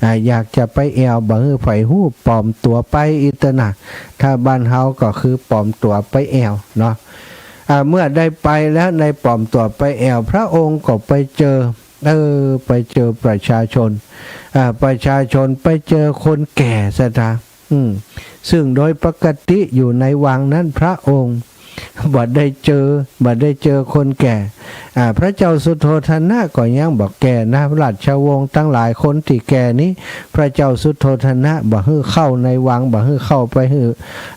อ่า อยากจะไปแอ่ว บ่หื้อใผฮู้ ปลอมตั๋วไปอี้เต๊อะนะ ถ้าบ้านเฮาก็คือปลอมตั๋วไปแอ่วเนาะ อ่า เมื่อได้ไปแล้ว ในปลอมตั๋วไปแอ่ว พระองค์ก็ไปเจอ เออ ไปเจอประชาชน อ่า ประชาชน ไปเจอคนแก่ศรัทธา อืม ซึ่งโดยปกติอยู่ในวังนั้นพระองค์บ่ได้เจอ บ่ได้เจอคนแก่ อ่า พระเจ้าสุโธทนะก็ยังบ่แก่นะ ราชวงศ์ตังหลายคนตี้แก่นี้ พระเจ้าสุโธทนะบ่หื้อเข้าในวัง บ่หื้อเข้าไปหื้อ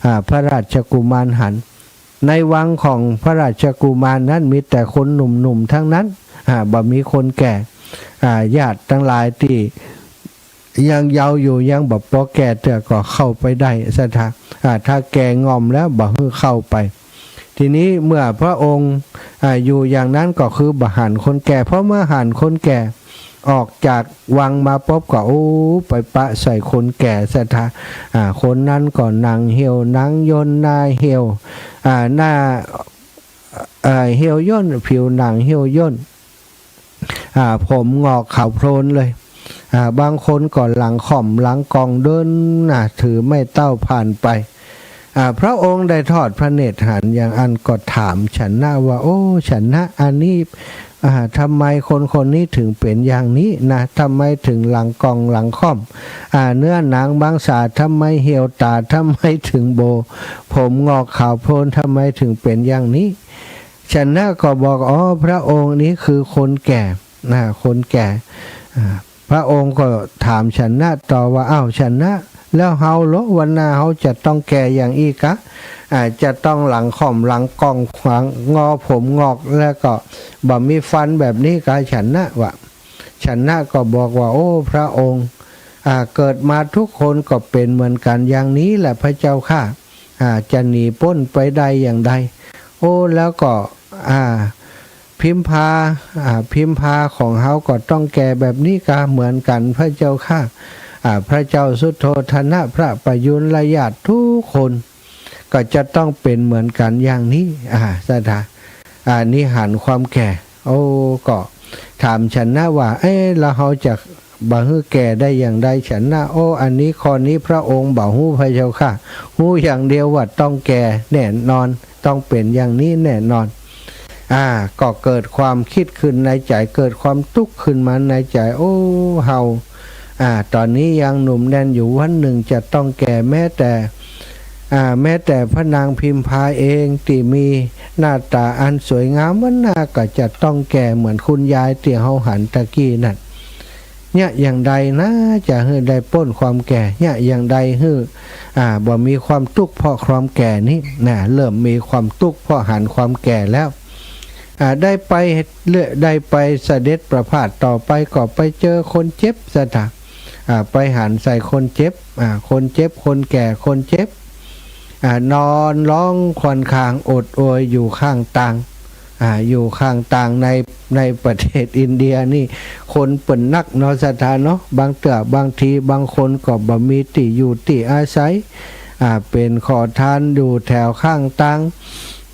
อ่า พระราชกุมารหัน ในวังของพระราชกุมารนั้นมีแต่คนหนุ่มๆ ทั้งนั้น อ่า บ่มีคนแก่ อ่า ญาติตังหลายตี้ยังเยาว์อยู่ ยังบ่ปอแก่เตื้อก็เข้าไปได้ศรัทธา อ่า ถ้าแก่ง่อมแล้วบ่หื้อเข้าไป ทีนี้เมื่อพระองค์ อ่า อยู่อย่างนั้นก็คือบ่หันคนแก่ เพราะเมื่อหันคนแก่ ออกจากวังมาปุ๊บก็ โอ้ ไปปะใส่คนแก่ศรัทธา อ่า คนนั้นก็หนังเหี่ยวหนังย่น หน้าเหี่ยว อ่า หน้า เอ่อ เหี่ยวย่น ผิวหนังเหี่ยวย่น อ่า ผมหงอกขาวโพลนเลย อ่า บางคนก็หลังค่อมหลังก่องเดินนะ ถือไม้เต้าผ่านไป อ่า พระองค์ได้ทอดพระเนตรหันอย่างอั้นก็ถามชนะว่า โอ้ ชนะ อันนี้ อ่า ทำไมคนคนนี้ถึงเป๋นอย่างนี้นะ ทำไมถึงหลังก่องหลังค่อม อ่า เนื้อหนังมังสาทำไมเหี่ยว ต๋าทำไมถึงโบ๋ ผมหงอกขาวโพลนทำไมถึงเป๋นอย่างนี้ ชนะก็บอก อ๋อ พระองค์นี้คือคนแก่ นะ คนแก่ อ่า พระองค์ก็ถามชนะต่อว่า อ้าว ชนะ แล้วเฮาละ วันหน้าเฮาจะต้องแก่อย่างอี้กา อ่า จะต้องหลังค่อมหลังก่อง หลังงอ ผมหงอก แล้วก็บ่มีฟันแบบนี้กา ชนะ ว่า ชนะก็บอกว่า โอ้ พระองค์ อ่า เกิดมาทุกคนก็เป๋นเหมือนกั๋นอย่างนี้แหละพระเจ้าข้า อ่า จะหนีป๊นไปได้อย่างใด โอ้ แล้วก็ อ่า พิมพา อ่า พิมพาของเฮาก็ต้องแก่แบบนี้กา เหมือนกั๋นพระเจ้าข้า อ่า พระเจ้าสุโธทนะ พระประยุรญาติทุกคน ก็จะต้องเป๋นเหมือนกั๋นอย่างนี้ อ่า ศรัทธา อ่า นี่หันความแก่ โอ้ ก็ถามชนะว่า เอ๊ะ แล้วเฮาจะบ่หื้อแก่ได้อย่างใด ชนะ โอ้ อันนี้ข้อนี้พระองค์บ่ฮู้พระเจ้าข้า ฮู้อย่างเดียวว่าต้องแก่แน่นอน ต้องเป๋นอย่างนี้แน่นอน อ่า ก็เกิดความคิดขึ้นในใจ๋ เกิดความตุ๊กข์ขึ้นมาในใจ๋ โอ้ เฮา อ่า ต๋อนนี้ยังหนุ่มแน่นอยู่ วันหนึ่งจะต้องแก่ แม้แต่ อ่า แม้แต่พระนางพิมพาเองตี้มีหน้าต๋าอันสวยงามวันนาก็จะต้องแก่เหมือนคุณยายตี้เฮาหันตะกี้นั่น เยียะอย่างใดนะ จะหื้อได้ป๊นความแก่ เยียะอย่างใดหื้อ อ่า บ่มีความตุ๊กข์เพราะความแก่นี้นะ เริ่มมีความตุ๊กข์เพราะหันความแก่แล้ว อ่า ได้ไปเรื่อย ได้ไปเสด็จประพาสต่อไปก็ไปเจอคนเจ็บศรัทธา อ่า ไปหันใส่คนเจ็บ อ่า คนเจ็บ คนแก่ คนเจ็บ อ่า นอนร้องครวญครางโอดโอยอยู่ข้างตาง อ่า อยู่ข้างตางใน ในประเทศอินเดียนี่ คนเปิ้นนักเนาะศรัทธาเนาะ บางเตื้อบางทีบางคนก็บ่มีตี้อยู่ตี้อาศัย อ่า เป๋นขอทานอยู่แถวข้างตาง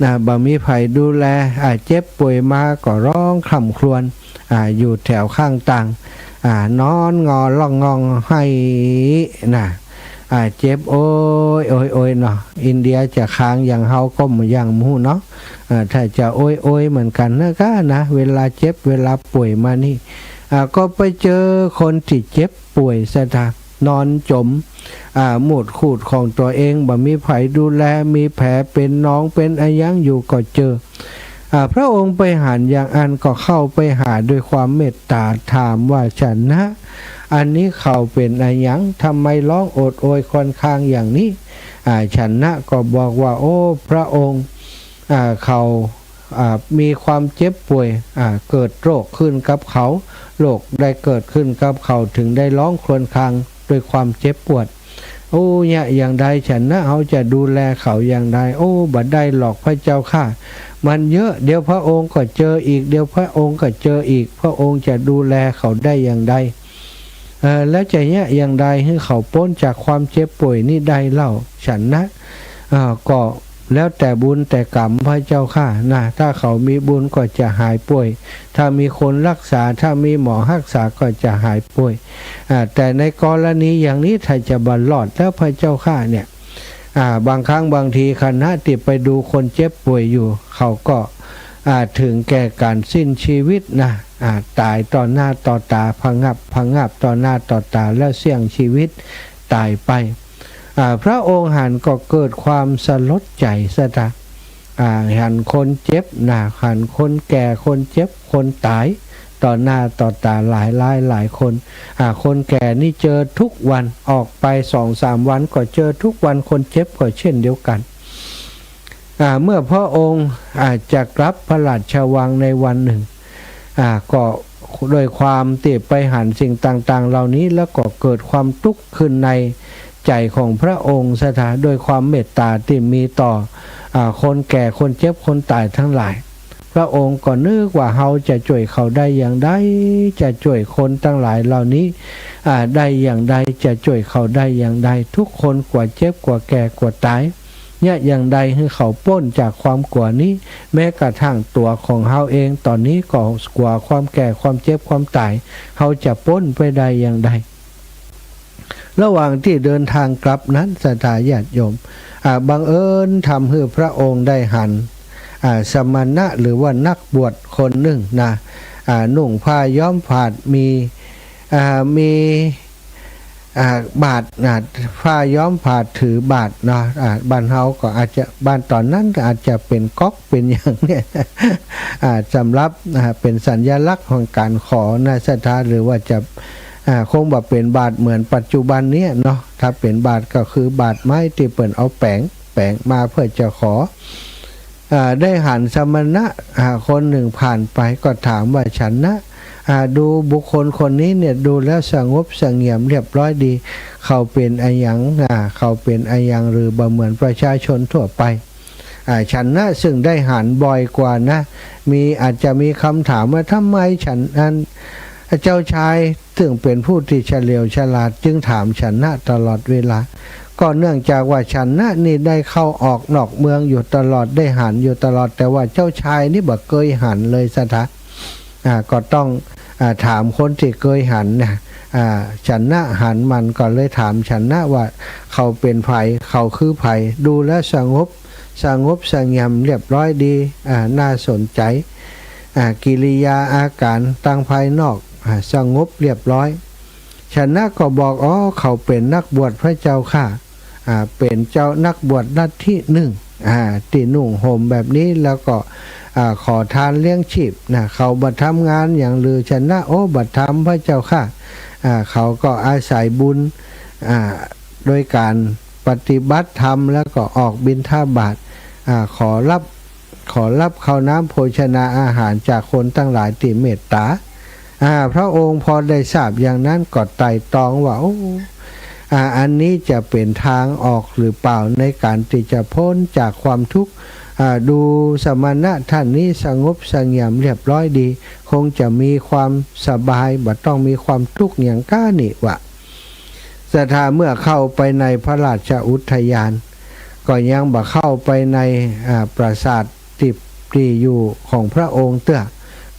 นะ บ่มีใผดูแล อ่า เจ็บป่วยมาก็ฮ้องคร่ำครวญ อ่า อยู่แถวข้างตาง อ่า นอนงอร้องงองไห้นะ อ่า เจ็บโอยโอยโอยเนาะ อินเดียจะคางอย่างเฮาก็บ่ยังบ่ฮู้เนาะ อ่า ถ้าจะโอยโอยเหมือนกั๋นนะก้านะ เวลาเจ็บเวลาป่วยมานี่ อ่า ก็ไปเจอคนตี้เจ็บป่วยศรัทธา นอนจ๋ม อ่า มูดขูดของตั๋วเอง บ่มีใผดูแล มีแผลเป๋นหนองเป๋นอะหยังอยู่ก็เจอ อ่า พระองค์ไปหันอย่างอั้นก็เข้าไปหาด้วยความเมตต๋า ถามว่า ชนะ อันนี้เขาเป๋นอะหยัง ทำไมฮ้องโอดโอยครวญครางอย่างนี้ อ่า ชนะก็บอกว่า โอ้ พระองค์ อ่า เขา อ่า มีความเจ็บป่วย อ่า เกิดโรคขึ้นกับเขา โรคได้เกิดขึ้นกับเขา ถึงได้ฮ้องครวญครางด้วยความเจ็บปวด โอ้ เยียะอย่างใด ชนะ เฮาจะดูแลเขาอย่างใด โอ้ บ่ได้หรอกพระเจ้าข้า มันเยอะ เดี๋ยวพระองค์ก็เจออีก เดี๋ยวพระองค์ก็เจออีก พระองค์จะดูแลเขาได้อย่างใด เอ่อ แล้วจะเยียะอย่างใดหื้อเขาป๊นจากความเจ็บป่วยนี้ได้เล่า ชนะ อ่า ก็แล้วแต่บุญแต่กรรมพระเจ้าข้านะ ถ้าเขามีบุญก็จะหายป่วย ถ้ามีคนรักษา ถ้ามีหมอฮักษาก็จะหายป่วย อ่า แต่ในกรณีอย่างนี้ถ้าจะบ่รอดแล้วพระเจ้าข้าเนี่ย อ่า บางครั้งบางทีขณะตี้ไปดูคนเจ็บป่วยอยู่ เขาก็ อ่า ถึงแก่ก๋านสิ้นชีวิตนะ อ่า ต๋ายต่อหน้าต่อต๋า ผะงับผะงับต่อหน้าต่อต๋า แล้วเสี้ยงชีวิตต๋ายไป อ่า พระองค์หันก็เกิดความสลดใจ๋ศรัทธา อ่า หันคนเจ็บนะ หันคนแก่คนเจ็บคนต๋าย ต่อหน้าต่อต๋าหลายหลายหลายคน อ่า คนแก่นี่เจอทุกวัน ออกไปสองสามวันก็เจอทุกวัน คนเจ็บก็เช่นเดียวกั๋น อ่า เมื่อพระองค์ อ่า จะกลับพระราชวังในวันหนึ่ง อ่า ก็โดยความตี้ไปหันสิ่งต่างๆ เหล่านี้ แล้วก็เกิดความตุ๊กข์ขึ้นในใจ๋ของพระองค์ศรัทธา โดยความเมตต๋าตี้มีต่อ อ่า คนแก่คนเจ็บคนต๋ายตังหลาย พระองค์ก็นึกว่า เฮาจะจ้วยเขาได้อย่างใด จะจ้วยคนตังหลายเหล่านี้ อ่า ได้อย่างใด จะจ้วยเขาได้อย่างใด ทุกคนกั๋วเจ็บกั๋วแก่กั๋วต๋าย เยียะอย่างใดหื้อเขาป๊นจากความกั๋วนี้ แม้กระทั่งตั๋วของเฮาเองต๋อนนี้ก็กั๋วความแก่ความเจ็บความต๋าย เฮาจะป๊นไปได้อย่างใด ระหว่างตี้เดินตางกลับนั้นศรัทธาญาติโยม อ่า บังเอิญทำหื้อพระองค์ได้หัน อ่า สมณะหรือว่านักบวชคนนึ่งนะ อ่า นุ่งผ้าย้อมผาด มี อ่า มี อ่า บาตรนะ ผ้าย้อมผาดถือบาตรเนาะ อ่า บ้านเฮาก็อาจจะ บ้านต๋อนนั้นก็อาจจะเป๋นก๊อกเป๋นหยังเนี่ย อ่า สำหรับ อ่า เป๋นสัญลักษณ์ของก๋านขอนะศรัทธา หรือว่าจะ อ่า คงบ่เป๋นบาตรเหมือนปัจจุบันเนี่ยเนาะ ถ้าเป๋นบาตรก็คือบาตรไม้ตี้เปิ้นเอาแป๋ง แป๋งมาเพื่อจะขอ อ่า ได้หันสมณะ อ่า คนนึ่งผ่านไปก็ถามว่า ชนะ อ่า ดูบุคคลคนนี้เนี่ย ดูแล้วสงบเสงี่ยมเรียบร้อยดี เขาเป๋นอะหยัง อ่า เขาเป๋นอะหยังหรือบ่เหมือนประชาชนทั่วไป อ่า ชนะซึ่งได้หันบ่อยกว่านะ มี อาจจะมีกำถามว่า ทำไมชนะ อัน เจ้าชายซึ่งเป๋นผู้ตี้เฉลียวฉลาดจึงถามชนะตลอดเวลา ก็เนื่องจากว่าชนะนี่ได้เข้าออกนอกเมืองอยู่ตลอด ได้หันอยู่ตลอด แต่ว่าเจ้าชายนี่บ่เกยหันเลยศรัทธา อ่า ก็ต้อง อ่า ถามคนตี้เกยหันนะ อ่า ชนะหันมันก็เลยถามชนะว่า เขาเป๋นใผ เขาคือใผ ดูแล้วสงบ สงบเสงี่ยมเรียบร้อยดี อ่า น่าสนใจ๋ อ่า กิริยาอาก๋านตางภายนอก อ่า สงบเรียบร้อย ชนะก็บอก อ๋อ เขาเป๋นนักบวชพระเจ้าข้า อ่า เป๋นเจ้านักบวชลัทธินึ่ง อ่า ตี้นุ่งห่มแบบนี้ แล้วก็ อ่า ขอทานเลี้ยงชีพนะ เขาบ่ทำงานหยังหรือ ชนะ โอ้ บ่ทำพระเจ้าข้า อ่า เขาก็อาศัยบุญ อ่า โดยก๋านปฏิบัติธรรม แล้วก็ออกบิณฑบาต อ่า ขอรับ ขอรับข้าวน้ำโภชนาอาหารจากคนตังหลายตี้เมตต๋า อ่า พระองค์พอได้ทราบอย่างนั้นก็ไตร่ตรองว่า โอ้ อ่า อันนี้จะเป๋นตางออกหรือเปล่าในก๋านตี้จะป๊นจากความตุ๊กข์ อ่า ดูสมณะต้านนี้สงบเสงี่ยมเรียบร้อยดี คงจะมีความสบาย บ่ต้องมีความตุ๊กข์หยังก้านี่ ว่า ศรัทธา เมื่อเข้าไปในพระราชอุทยาน ก็ยังบ่เข้าไปใน อ่า ปราสาทตี้ ตี้อยู่ของพระองค์เตื้อ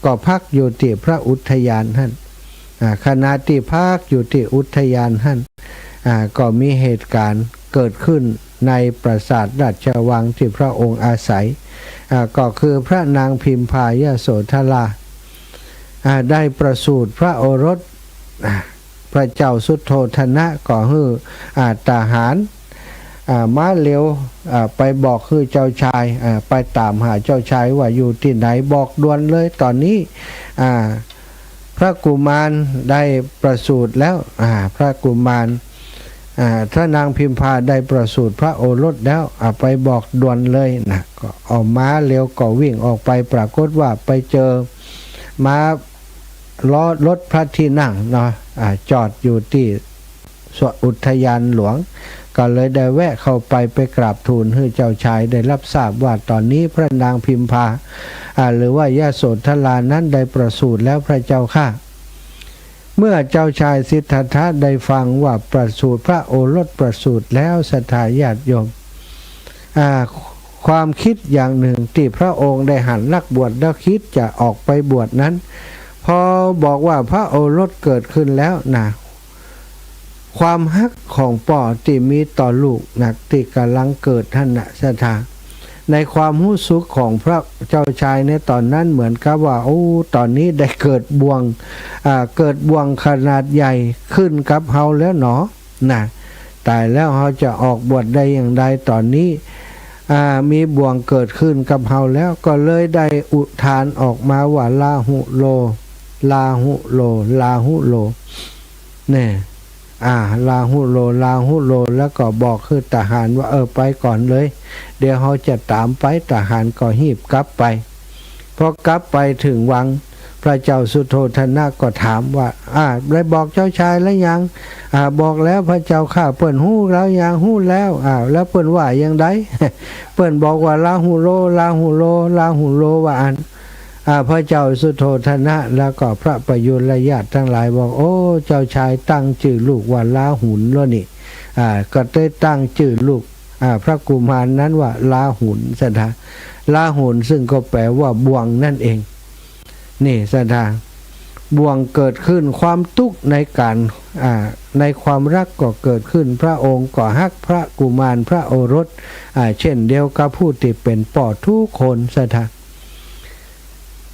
ก็พักอยู่ตี้พระอุทยานหั้น อ่า ขณะตี้พักอยู่ตี้อุทยานหั้น อ่า ก็มีเหตุก๋ารณ์เกิดขึ้นในปราสาทราชวังตี้พระองค์อาศัย อ่า ก็คือพระนางพิมพายโสธรา อ่า ได้ประสูติพระโอรส อ่า พระเจ้าสุโธทนะก็หื้อ อ่า ทหาร อ่า มาเร็ว อ่า ไปบอกหื้อเจ้าชาย อ่า ไปต๋ามหาเจ้าชายว่าอยู่ตี้ไหน บอกด่วนเลยต๋อนนี้ อ่า พระกุมารได้ประสูติแล้ว อ่า พระกุมาร อ่า พระนางพิมพาได้ประสูติพระโอรสแล้ว อ่า ไปบอกด่วนเลยนะ ก็เอาม้าเร็วก็วิ่งออกไป ปรากฏว่าไปเจอม้า ล้อรถพระที่นั่งเนาะ อ่า จอดอยู่ตี้สวนอุทยานหลวง ก็เลยได้แวะเข้าไป ไปกราบทูลหื้อเจ้าชายได้รับทราบว่าต๋อนนี้พระนางพิมพา อ่า หรือว่ายโสธรานั้นได้ประสูติแล้วพระเจ้าข้า เมื่อเจ้าชายสิทธัตถะได้ฟังว่าประสูติ พระโอรสประสูติแล้ว ศรัทธาญาติโยม อ่า ความกึ๊ดอย่างนึ่งตี้พระองค์ได้หันนักบวชแล้วกึ๊ดจะออกไปบวชนั้น พอบอกว่าพระโอรสเกิดขึ้นแล้วนะ ความฮักของป้อตี้มีต่อลูกนะ ตี้ก่ำลังเกิดหั้นนะ ศรัทธา ในความฮู้สึกของพระเจ้าชายในต๋อนนั้นเหมือนกับว่า โอ้ ต๋อนนี้ได้เกิดบ่วง อ่า เกิดบ่วงขนาดใหญ่ขึ้นกับเฮาแล้วหนอ นะ ต๋ายแล้ว เฮาจะออกบวชได้อย่างใดต๋อนนี้ อ่า มีบ่วงเกิดขึ้นกับเฮาแล้ว ก็เลยได้อุทานออกมาว่า ลาหุโล ลาหุโล ลาหุโล แน่ อ่า ลาหุโล ลาหุโล แล้วก็บอกหื้อทหารว่า เออ ไปก่อนเลย เดี๋ยวเฮาจะต๋ามไป ทหารก็ฮีบกลับไป พอกลับไปเถิงวัง พระเจ้าสุโธทนะก็ถามว่า อ่า ได้บอกเจ้าชายแล้วยัง อ่า บอกแล้วพระเจ้าข้า เปิ้นฮู้แล้วยัง ฮู้แล้ว อ่า แล้วเปิ้นว่าอย่างใด เปิ้นบอกว่า ลาหุโล ลาหุโล ลาหุโล ว่าอั้น อ่า พระเจ้าสุโธทนะแล้วก็พระประยุรญาติตังหลายบอก โอ้ เจ้าชายตั้งจื้อลูกว่าลาหุนแล้วนี่ อ่า ก็ได้ตั้งจื้อลูก อ่า พระกุมารนั้นว่าลาหุน ศรัทธา ลาหุนซึ่งก็แปลว่าบ่วงนั่นเอง นี่ ศรัทธา บ่วงเกิดขึ้น ความตุ๊กข์ในก๋าน อ่า ในความฮักก็เกิดขึ้น พระองค์ก็ฮักพระกุมารพระโอรส อ่า เช่นเดียวกับผู้ตี้เป๋นป้อกู้คน ศรัทธา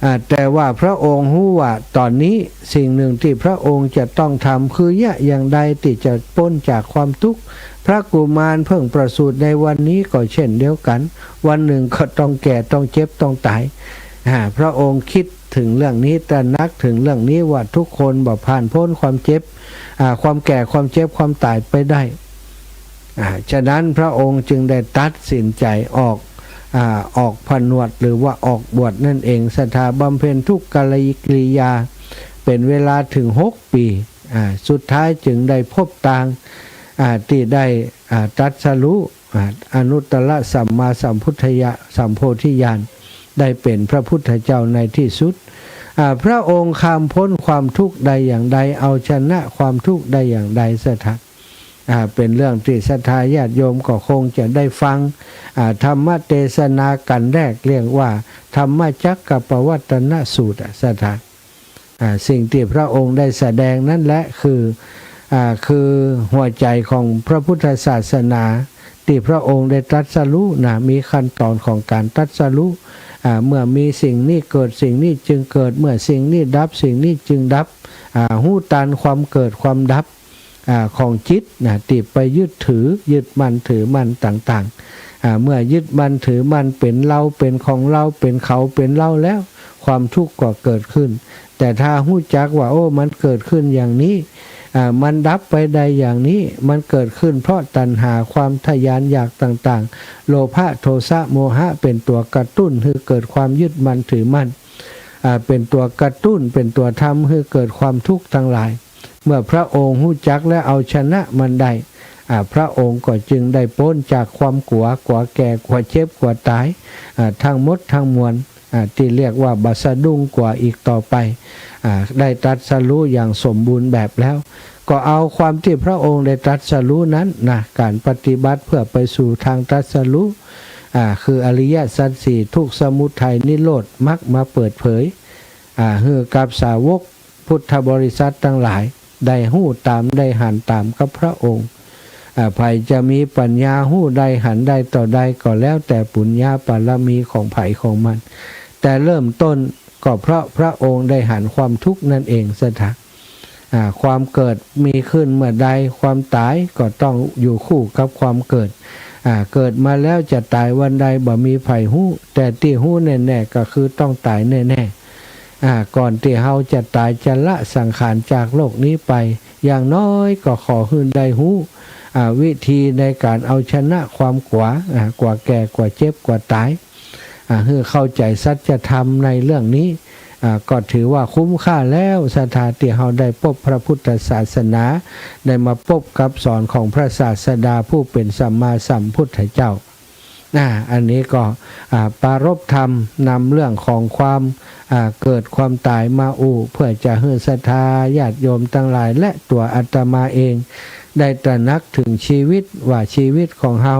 อ่า แต่ว่าพระองค์ฮู้ว่าต๋อนนี้สิ่งนึ่งตี้พระองค์จะต้องทำคือเยียะอย่างใดตี้จะป๊นจากความตุ๊กข์ พระกุมารเพิ่งประสูติในวันนี้ก็เช่นเดียวกั๋น วันนึ่งก็ต้องแก่ ต้องเจ็บ ต้องต๋าย อ่า พระองค์กึ๊ดเถิงเรื่องนี้ ตระหนักเถิงเรื่องนี้ว่ากู้คนบ่ผ่านป๊นความเจ็บ อ่า ความแก่ ความเจ็บ ความต๋ายไปได้ อ่า ฉะนั้นพระองค์จึงได้ตัดสินใจ๋ออก อ่า ออกผนวดหรือว่าออกบวชนั่นเอง ศรัทธา บำเพ็ญทุกขกิริยาเป๋นเวลาเถิงหกปี๋ อ่า สุดท้ายจึงได้พบตาง อ่า ตี้ได้ อ่า ตรัสรู้ อ่า อนุตตรสัมมาสัมพุทธญา สัมโพธิญาณ ได้เป๋นพระพุทธเจ้าในตี้สุด อ่า พระองค์ข้ามป๊นความตุ๊กข์ได้อย่างใด เอาชนะความตุ๊กข์ได้อย่างใด ศรัทธา อ่า เป๋นเรื่องตี้ศรัทธาญาติโยมก็คงจะได้ฟัง อ่า ธรรมเตสนากัณฑ์แรกเรียกว่าธรรมจักกัปปวัตตนสูตร อ่ะ ศรัทธา อ่า สิ่งตี้พระองค์ได้แสดงนั้นแหละคือ อ่า คือหัวใจ๋ของพระพุทธศาสนา ตี้พระองค์ได้ตรัสรู้นะ มีขั้นตอนของก๋านตรัสรู้ อ่า เมื่อมีสิ่งนี้เกิด สิ่งนี้จึงเกิด เมื่อสิ่งนี้ดับ สิ่งนี้จึงดับ อ่า ฮู้ตันความเกิดความดับ อ่า ของจิตนะ ตี้ไปยึดถือ ยึดมั่นถือมั่นต่างๆ อ่า เมื่อยึดมั่นถือมั่นเป๋นเรา เป๋นของเรา เป๋นเขา เป๋นเราแล้ว ความตุ๊กข์ก็เกิดขึ้น แต่ถ้าฮู้จักว่า โอ้ มันเกิดขึ้นอย่างนี้ อ่า มันดับไปได้อย่างนี้ มันเกิดขึ้นเพราะตัณหา ความทะยานอยากต่างๆ โลภะ โทสะ โมหะ เป๋นตั๋วกระตุ้นหื้อเกิดความยึดมั่นถือมั่น อ่า เป๋นตั๋วกระตุ้น เป๋นตั๋วทำหื้อเกิดความตุ๊กข์ตังหลาย เมื่อพระองค์ฮู้จักและเอาชนะมันได้ อ่า พระองค์ก็จึงได้ป๊นจากความกั๋ว กั๋วแก่ กั๋วเจ็บ กั๋วต๋าย อ่า ทั้งหมดทั้งมวล อ่า ตี้เรียกว่าบ่สะดุ้งกั๋วอีกต่อไป อ่า ได้ตรัสรู้อย่างสมบูรณ์แบบแล้ว ก็เอาความตี้พระองค์ได้ตรัสรู้นั้นนะ ก๋านปฏิบัติเพื่อไปสู่ตางตรัสรู้ อ่า คืออริยสัจสี่ ทุกข์ สมุทัย นิโรธ มรรค มาเปิดเผย อ่า หื้อกับสาวกพุทธบริษัทตังหลาย ได้ฮู้ต๋าม ได้หันต๋ามกับพระองค์ อ่า ใผจะมีปัญญาฮู้ได้หันได้ต่อได้ก็แล้วแต่ปุญญาบารมีของใผของมัน แต่เริ่มต้นก็เพราะพระองค์ได้หันความทุกข์นั่นเอง ศรัทธา อ่า ความเกิดมีขึ้นเมื่อใด ความต๋ายก็ต้องอยู่คู่กับความเกิด อ่า เกิดมาแล้วจะต๋ายวันใดบ่มีใผฮู้ แต่ตี้ฮู้แน่ๆ ก็คือต้องต๋ายแน่ๆ อ่า ก่อนตี้เฮาจะต๋าย จะละสังขารจากโลกนี้ไป อย่างน้อยก็ขอหื้อได้ฮู้ อ่า วิธีในก๋านเอาชนะความกั๋ว อ่า กั๋วแก่ กั๋วเจ็บ กั๋วต๋าย อ่า หื้อเข้าใจ๋สัจธรรมในเรื่องนี้ อ่า ก็ถือว่าคุ้มค่าแล้ว ศรัทธา ตี้เฮาได้ปบพระพุทธศาสนา ได้มาปบกับสอนของพระศาสดาผู้เป๋นสัมมาสัมพุทธเจ้า อ่า อันนี้ก็ อ่า ปรารภธรรม นำเรื่องของความ อ่า เกิดความต๋ายมาอู้ เพื่อจะหื้อศรัทธาญาติโยมตังหลาย และตั๋วอาตมาเอง ได้ตระหนักเถิงชีวิต ว่าชีวิตของเฮา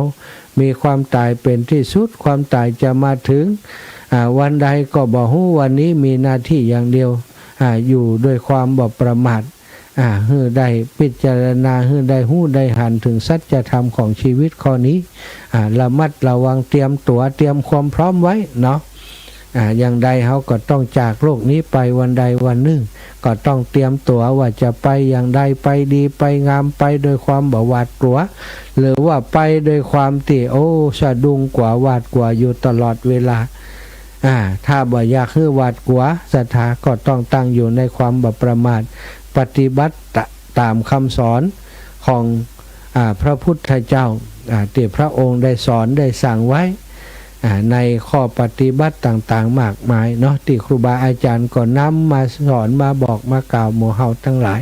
มีความต๋ายเป๋นตี้สุด ความต๋ายจะมาเถิง อ่า วันใดก็บ่ฮู้ วันนี้มีหน้าตี้อย่างเดียว อ่า อยู่ด้วยความบ่ประมาท อ่า หื้อได้พิจารณา หื้อได้ฮู้ได้หันเถิงสัจธรรมของชีวิตข้อนี้ อ่า ระมัดระวัง เตรียมตั๋ว เตรียมความพร้อมไว้เนาะ อ่า อย่างใดเฮาก็ต้องจากโลกนี้ไปวันใดวันนึ่ง ก็ต้องเตรียมตั๋วว่าจะไปอย่างใด ไปดีไปงาม ไปด้วยความบ่หวาดกั๋ว หรือว่าไปด้วยความตี้ โอ้ สะดุ้งกั๋ว หวาดกั๋วอยู่ตลอดเวลา อ่า ถ้าบ่อยากหื้อหวาดกั๋ว ศรัทธาก็ต้องตั้งอยู่ในความบ่ประมาท ปฏิบัติตะ- ต๋ามคำสอนของ อ่า พระพุทธเจ้า อ่า ตี้พระองค์ได้สอนได้สั่งไว้ อ่า ในข้อปฏิบัติต่างๆ มากมายเนาะ ตี้ครูบาอาจ๋ารย์ก็นำมาสอน มาบอก มากล่าวหมู่เฮาตังหลาย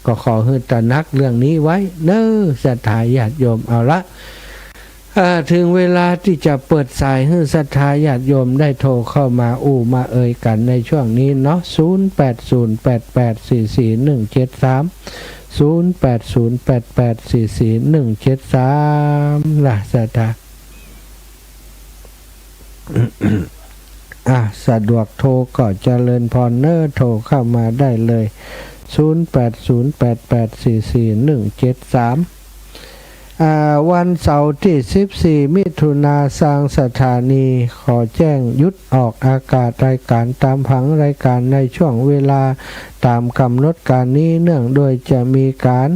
ก็ขอหื้อตระหนักเรื่องนี้ไว้เน้อ ศรัทธาญาติโยม เอาละ อ่า เถิงเวลาตี้จะเปิดสายหื้อศรัทธาญาติโยมได้โทรเข้ามาอู้มาเอ่ยกั๋นในช่วงนี้เนาะ ศูนย์แปดศูนย์แปดแปดสี่สี่หนึ่งเจ็ดสาม ศูนย์แปดศูนย์แปดแปดสี่สี่หนึ่งเจ็ดสาม นะ ศรัทธา อ่ะ สะดวกโทรก็เจริญพรเน้อ โทรเข้ามาได้เลย ศูนย์แปดศูนย์แปดแปดสี่สี่หนึ่งเจ็ดสาม อ่า วันเสาร์ตี้สิบสี่มิถุนา ซางสถานีขอแจ้งหยุดออกอากาศรายการต๋ามผังรายการในช่วงเวลาต๋ามก๋ำหนดก๋านนี้ เนื่องด้วยจะมีก๋าน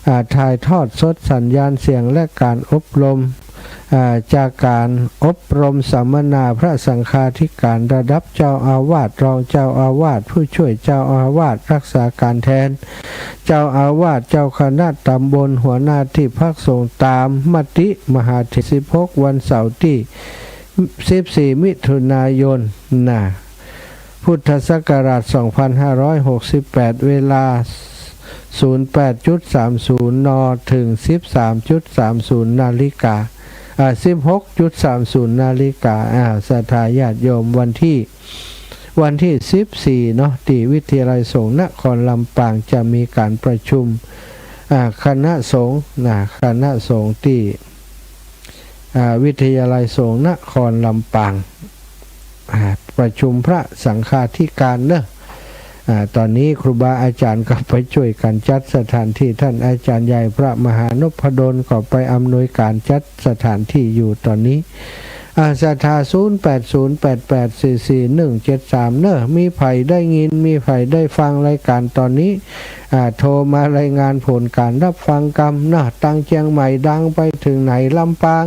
อ่า ถ่ายทอดสดสัญญาณเสียงและก๋านอบรม อ่า จากก๋านอบรมสัมมนาพระสังฆาธิการระดับเจ้าอาวาส รองเจ้าอาวาส ผู้ช่วยเจ้าอาวาส รักษาก๋านแทนเจ้าอาวาส เจ้าคณะตำบล หัวหน้าตี้พักสงฆ์ ต๋ามมติมหาเถร สิบหก วันเสาร์ตี้สิบสี่มิถุนายน นะ พุทธศักราชสองพันห้าร้อยหกสิบแปด เวลา ศูนย์แปดจุดสามศูนย์ น. เถิง สิบสามจุดสามศูนย์ นาฬิกา อ่า สิบหกจุดสามศูนย์ นาฬิกา อ่า ศรัทธาญาติโยม วันตี้ วันตี้สิบสี่เนาะ ตี้วิทยาลัยสงฆ์นครลำปางจะมีก๋านประชุม อ่า คณะสงฆ์นะ คณะสงฆ์ตี้ อ่า วิทยาลัยสงฆ์นครลำปาง อ่า ประชุมพระสังฆาธิการเนอะ อ่า ต๋อนนี้ครูบาอาจ๋ารย์ก็ไปจ้วยกั๋นจัดสถานตี้ ต้านอาจ๋ารย์ใหญ่พระมหานพดลก็ไปอำนวยก๋านจัดสถานตี้อยู่ต๋อนนี้ อ่า ศรัทธา ศูนย์แปดศูนย์แปดแปดสี่สี่หนึ่งเจ็ดสาม เนอะ มีใผได้ยิน มีใผได้ฟังรายก๋านต๋อนนี้ อ่า โทรมารายงานผลก๋านฮับฟังกำเนาะ ตังเจียงใหม่ดังไปเถิงไหน ลำปาง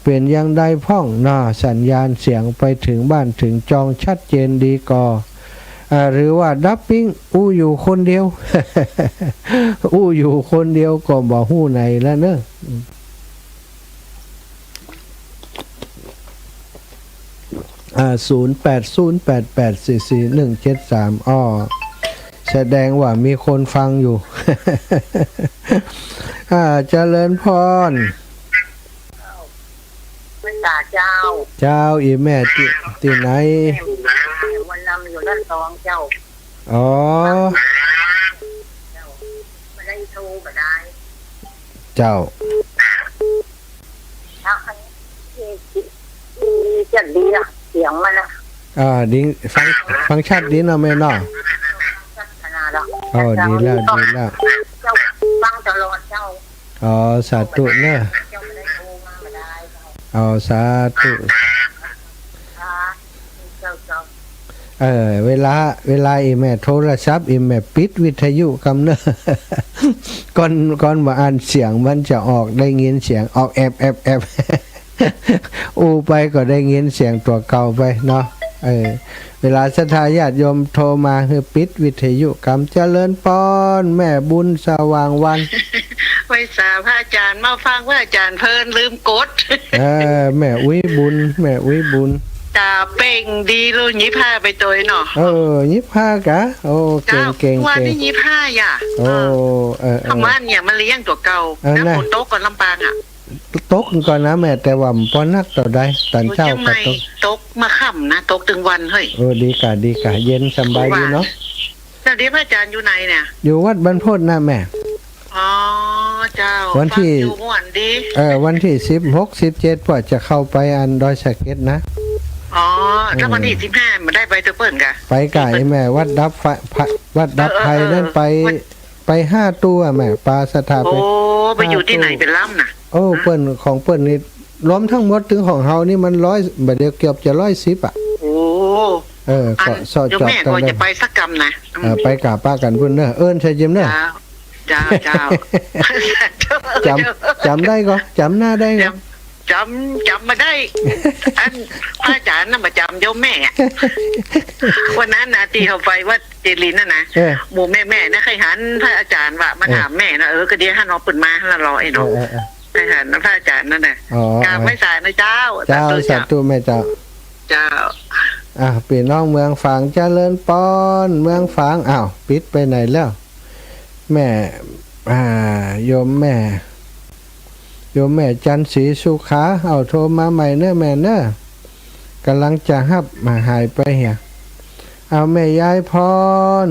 เป๋นอย่างใดพ่องเนาะ สัญญาณเสียงไปเถิงบ้านเถิงจองชัดเจนดีก่อ อ่า หรือว่าดับปิ้ง อู้อยู่คนเดียว อู้อยู่คนเดียวก็บ่ฮู้ไหนแล้วเนอะ อ่า ศูนย์แปดศูนย์แปดแปดสี่สี่หนึ่งเจ็ดสาม อ้อ แสดงว่ามีคนฟังอยู่ อ่า เจริญพร ไหว้สาเจ้า เจ้า อีแม่ตี้ ตี้ไหน แม่บุญนำอยู่ด้านตองเจ้า อ๋อ เจ้า บ่ได้โทรบ่ได้ เจ้า แล้วอันนี้ จะดีอะ เสียงมันอะ อ่า ดี ฟัง ฟังชัดดีเนาะแม่เนาะ ชัดขนาดอะ อ๋อ ดีแล้ว ดีแล้ว เจ้า ฟังตลอดเจ้า อ๋อ สาธุเนาะ เจ้าไม่ได้โทรมาไม่ได้เจ้า อ๋อ สาธุ ค่ะ เจ้า เจ้า เออ เวลา เวลาอีแม่โทรศัพท์ อีแม่ปิดวิทยุกำเนาะ ก่อน ก่อนบ่อั้นเสียงมันจะออก ได้ยินเสียงออกแอบ แอบ แอบ อู้ไปก็ได้ยินเสียงตั๋วเก่าไปเนาะ เออ เวลาศรัทธาญาติโยมโทรมาหื้อปิดวิทยุกำ เจริญพร แม่บุญสว่างวรรณ ไหว้สาพระอาจารย์ มาฟังพระอาจารย์เพลินลืมกด เออ แม่อุ๊ยบุญ แม่อุ๊ยบุญ ตาเป่งดีลูก ยิบห้าไปตวยเนาะ เออ ยิบห้ากะ โอ้ เก่ง เจ้า เก่ง วันนี้ เก่ง ยิบห้าอย่า โอ้ เออ เออ เออ คำว่าเนี่ยมันเลี้ยงตั๋วเก่า เออ แล้ว นะ ฝนตกก่อนลำปางอะ ตกก่อนนะแม่ แต่ว่าบ่นักเต้าใด ต๋อนเจ๊าก็ตก ตกมาค่ำนะ ตกตึงวันเฮ้ย เออ ดีกะ ดีกะ เย็นสบายดีเนาะ แล้วเดี๋ยวพระอาจารย์อยู่ไหนเนี่ย อยู่วัดบรรพตนะแม่ อ๋อ เจ้า วันที่ ฟังอยู่ม่วนดี เออ วันที่สิบหก สิบเจ็ด พ่อจะเข้าไปอันดอยสะเก็ดนะ อ๋อ แล้ววันที่ เออ สิบห้า บ่ได้ไปตวยเปิ้นกะ ไปกะไอ้แม่ วัดดับไฟ พระ วัดดับไฟ เออ เออ เออ นั่นไป วัด ไปห้าตู้แม่ ปาศรัทธาไป โอ้ ไปอยู่ตี้ไหน ห้าตู้ เป๋นลำน่ะ โอ้ เปิ้น ของเปิ้นนี่ รวมทั้งหมดตึงของเฮานี่มันร้อย บ่าเดียวเกือบจะร้อยสิบอะ โอ้ เออ อัน ก็เซาะ เดี๋ยว จอด แม่ กั๋น ก็ เลย จะไปสักกำนะ เออ ไปกราบป้ากั๋นปุ้นเนาะ เอิ้นใส่เจิมเนาะ เจ้า เจ้า เจ้า จ๋ำ จ๋ำได้ก่อ จ๋ำหน้าได้ก่อ จ๋ำ จ๋ำ จ๋ำบ่ได้ อัน พระอาจารย์น่ะบ่จ๋ำโยมแม่อะ วันนั้นนะ ตี้เฮาไปวัดเจริญน่ะนะ เออ หมู่แม่ๆ นะ ใค่หันพระอาจารย์ว่า มา เออ ถามแม่นะ เออ ก็เดี๋ยวหันเอาปืนมาหันละรอไอ้เนาะ เออ เออ เออ ใค่หันนะพระอาจารย์นั่นน่ะ อ๋อ กราบไหว้สานะเจ้า เจ้า สาธุ สาธุแม่เจ้า เจ้า อ่ะ ปี้น้องเมืองฝางเจริญปอน เมืองฝาง อ้าว ปิดไปไหนแล้ว แม่ อ่า โยมแม่ โยมแม่จันทร์ศรีสุขา เอาโทรมาใหม่เน้อแม่เน้อ ก่ำลังจะฮับ มาหายไปเหีย เอาแม่ยายพร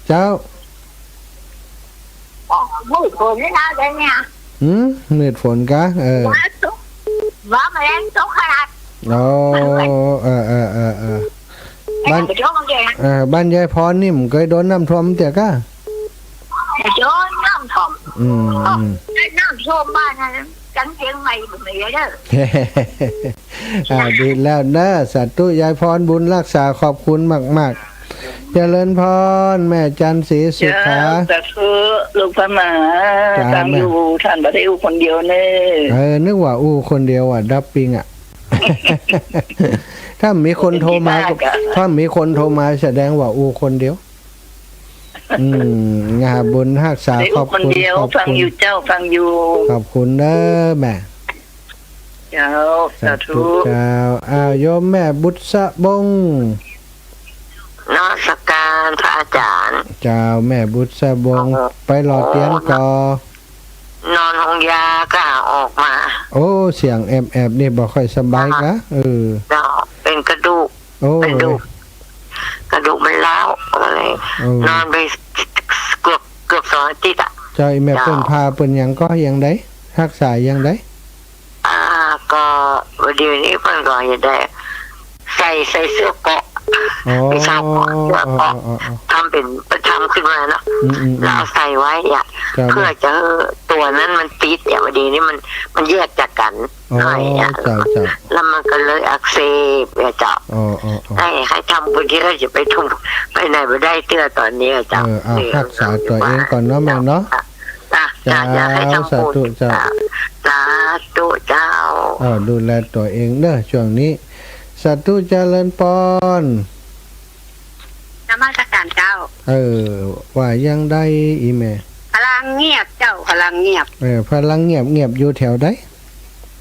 เจ้า มืดฝนนี่นะเดี๋ยวเนี่ย หืม มืดฝนกะ เออ ว่าตก ว่าแมลงตกขนาด อ๋อ เออ เออ เออ เออ บ้าน เออ บ้านยายพรนี่มันเกยโดนน้ำท่วมเตื้อกะ โดนน้ำท่วม อืม อืม น้ำท่วมบ้านนะ จังเจียงใหม่บ่มีเด้อ อ่า ดีแล้วเน้อ สาธุ ยายพรบุญรักษา ขอบคุณมากๆ เจริญพร แม่จันทร์ศรีสุขา เจ้า สาธุ ลูกพระมหา จ้า ฟังอยู่ แม่ ต้านบ่ได้อู้คนเดียวเน้อ เออ นึกว่าอู้คนเดียวอะ ดับปิงอะ ถ้ามีคนโทรมาก็ ถ้ามีคนโทรมาแสดงว่าอู้คนเดียว อืม งาบุญฮักษา บ่ได้อู้คนเดียว ขอบคุณ ขอบคุณ ฟังอยู่เจ้า ฟังอยู่ ขอบคุณเน้อแม่ เจ้า สาธุ สาธุเจ้า อ้าว โยมแม่บุษบง นมัสการพระอาจารย์ เจ้า แม่บุษบง เออ ไปหล่อเตียนก่อ นอนโฮงยาก็ออกมา โอ้ เสียงแอบๆ นี่บ่ค่อยสบายกะ เออ เจ้า เป๋นกระดูก โอ้ กระดูก กระดูกมันร้าว ก็เลย โอ้ นอนไปเกือบ เกือบสองอาทิตย์อะ เจ้า อีแม่ เจ้า เปิ้นผ่าเปิ้นหยังก่อ อย่างใด ฮักษาอย่างใด อ่า ก็เดี๋ยวนี้เปิ้นก็เฮ็ดได้ ใส่ ใส่เสื้อเกราะ อ๋อ ไปเช่าเกราะ เสื้อเกราะ อ๋อ อ๋อ อ๋อ ทำเป๋น ไปทำขึ้นมาเนาะ อืม อืม อืม แล้วเอาใส่ไว้อะ ครับ เพื่อจะหื้อตั๋วนั้นมันติดอะ เดี๋ยวนี้มัน มันแยกจากกั๋น อ๋อ หน่อยอะ เจ้า เจ้า แล้วมันก็เลยอักเสบเนี่ยเจ้า อ๋อ อ๋อ อ๋อ ให้ ให้ทำบุญตี้ ก็จะไปทำ ไปไหนบ่ได้เตื้อต๋อนนี้อะเจ้า เออ เอา นี่ ฮักษาตั๋วเองก่อนเนาะแม่เนาะ จ้ะ จ้ะ จ้ะ อยากให้ทำบุญ สาธุเจ้า จ้ะ สาธุเจ้า เออ ดูแลตั๋วเองเน้อช่วงนี้ สาธุ เจริญปอน นมัสการเจ้า เออ ว่าอย่างใดอีแม่ พลังเงียบเจ้า พลังเงียบ เออ พลังเงียบ เงียบอยู่แถวใด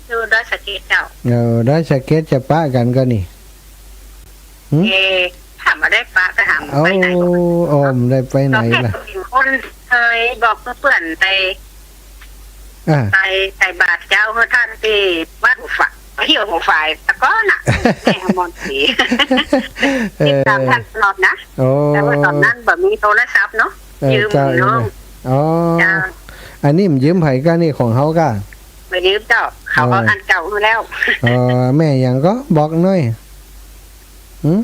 อยู่ดอยสะเก็ดเจ้า เออ ดอยสะเก็ดจะปะกั๋นก่อนี่ หืม เออ ถามว่าได้ปะ แต่ถาม โอ้ ไปไหนก็ โอ้ บ่ได้ไปไหน ก็แค่ ล่ะ เป๋นคนเกยบอกเปื้อนไป อ่า ไปใส่บาตรเจ้าหื้อต้านตี้วัดหัวฝาย เหี่ยวหัวฝาย แต่ก่อนน่ะ แม่อมรศรี เออ ติดต๋ามต้านตลอดนะ โอ้ แต่ว่าต๋อนนั้นบ่มีโทรศัพท์เนาะ เออ ยืม เจ้า น้อง อ๋อ เจ้า อันนี้มันยืมใผก้า นี่ของเฮาก้า บ่ยืมเจ้า เขา เออ เอาอันเก่าหื้อแล้ว เออ แม่หยังก็บอกหน่อย หืม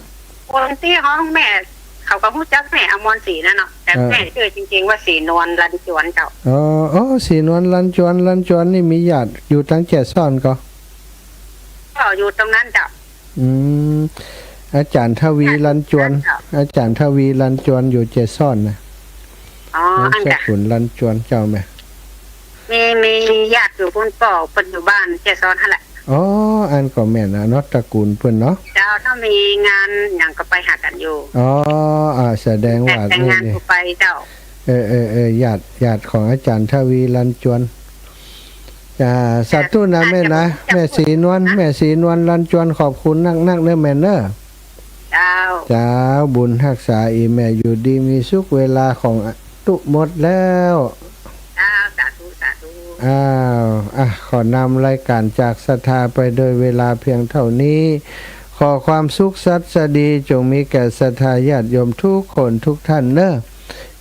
คนตี้ฮ้องแม่ เขาก็ฮู้จักแม่อมรศรีนะเนาะ แต่ เออ แม่จื้อจริงๆ ว่าศรีนวล ลันจวนเจ้า อ๋อ อ๋อ ศรีนวล ลันจวน ลันจวนนี่มีญาติอยู่ตางแจซ้อนก็ ก็อยู่ตรงนั้นเจ้า อืม อาจ๋ารย์ทวี ลันจวน เจ้า อาจ๋ารย์ทวี ลันจวน อยู่แจซ้อนน่ะ อ๋อ อัน เจ้าขุนลันจวนเจ้าแม่ มี มีญาติอยู่ปุ้น ป้อเปิ้นอยู่บ้านแจซ้อนหั้นแหละ อ๋อ อันก็แม่นน่ะเนาะ ตระกูลเปิ้นเนาะ เจ้า ถ้ามีงานหยังก็ไปหากั๋นอยู่ อ๋อ อ่า แสดงว่า แต่งงาน นี่ ก็ไปเจ้า เออ เออ เออ ญาติ ญาติของอาจ๋ารย์ทวี ลันจวน อ่า สาธุนะแม่นะ แม่ศรีนวล แม่ศรีนวล ลันจวน ขอบคุณนักๆ เน้อแม่เน้อ เจ้า เจ้า บุญฮักษาอี่แม่อยู่ดีมีสุข เวลาของตุ๊หมดแล้ว เจ้า สาธุ สาธุ อ้าว อ่ะ ขอนำรายก๋านจากศรัทธาไปโดยเวลาเพียงเต้านี้ ขอความสุขสัสดีจ๋งมีแก่ศรัทธาญาติโยมกู้คนกู้ต้านเน้อ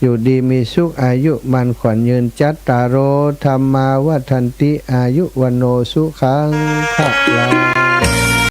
อยู่ดีมีสุข อายุมั่นขวัญยืน จัตตาโร ธัมมา วัฑฒันติ อายุ วัณโณ สุขัง พะลัง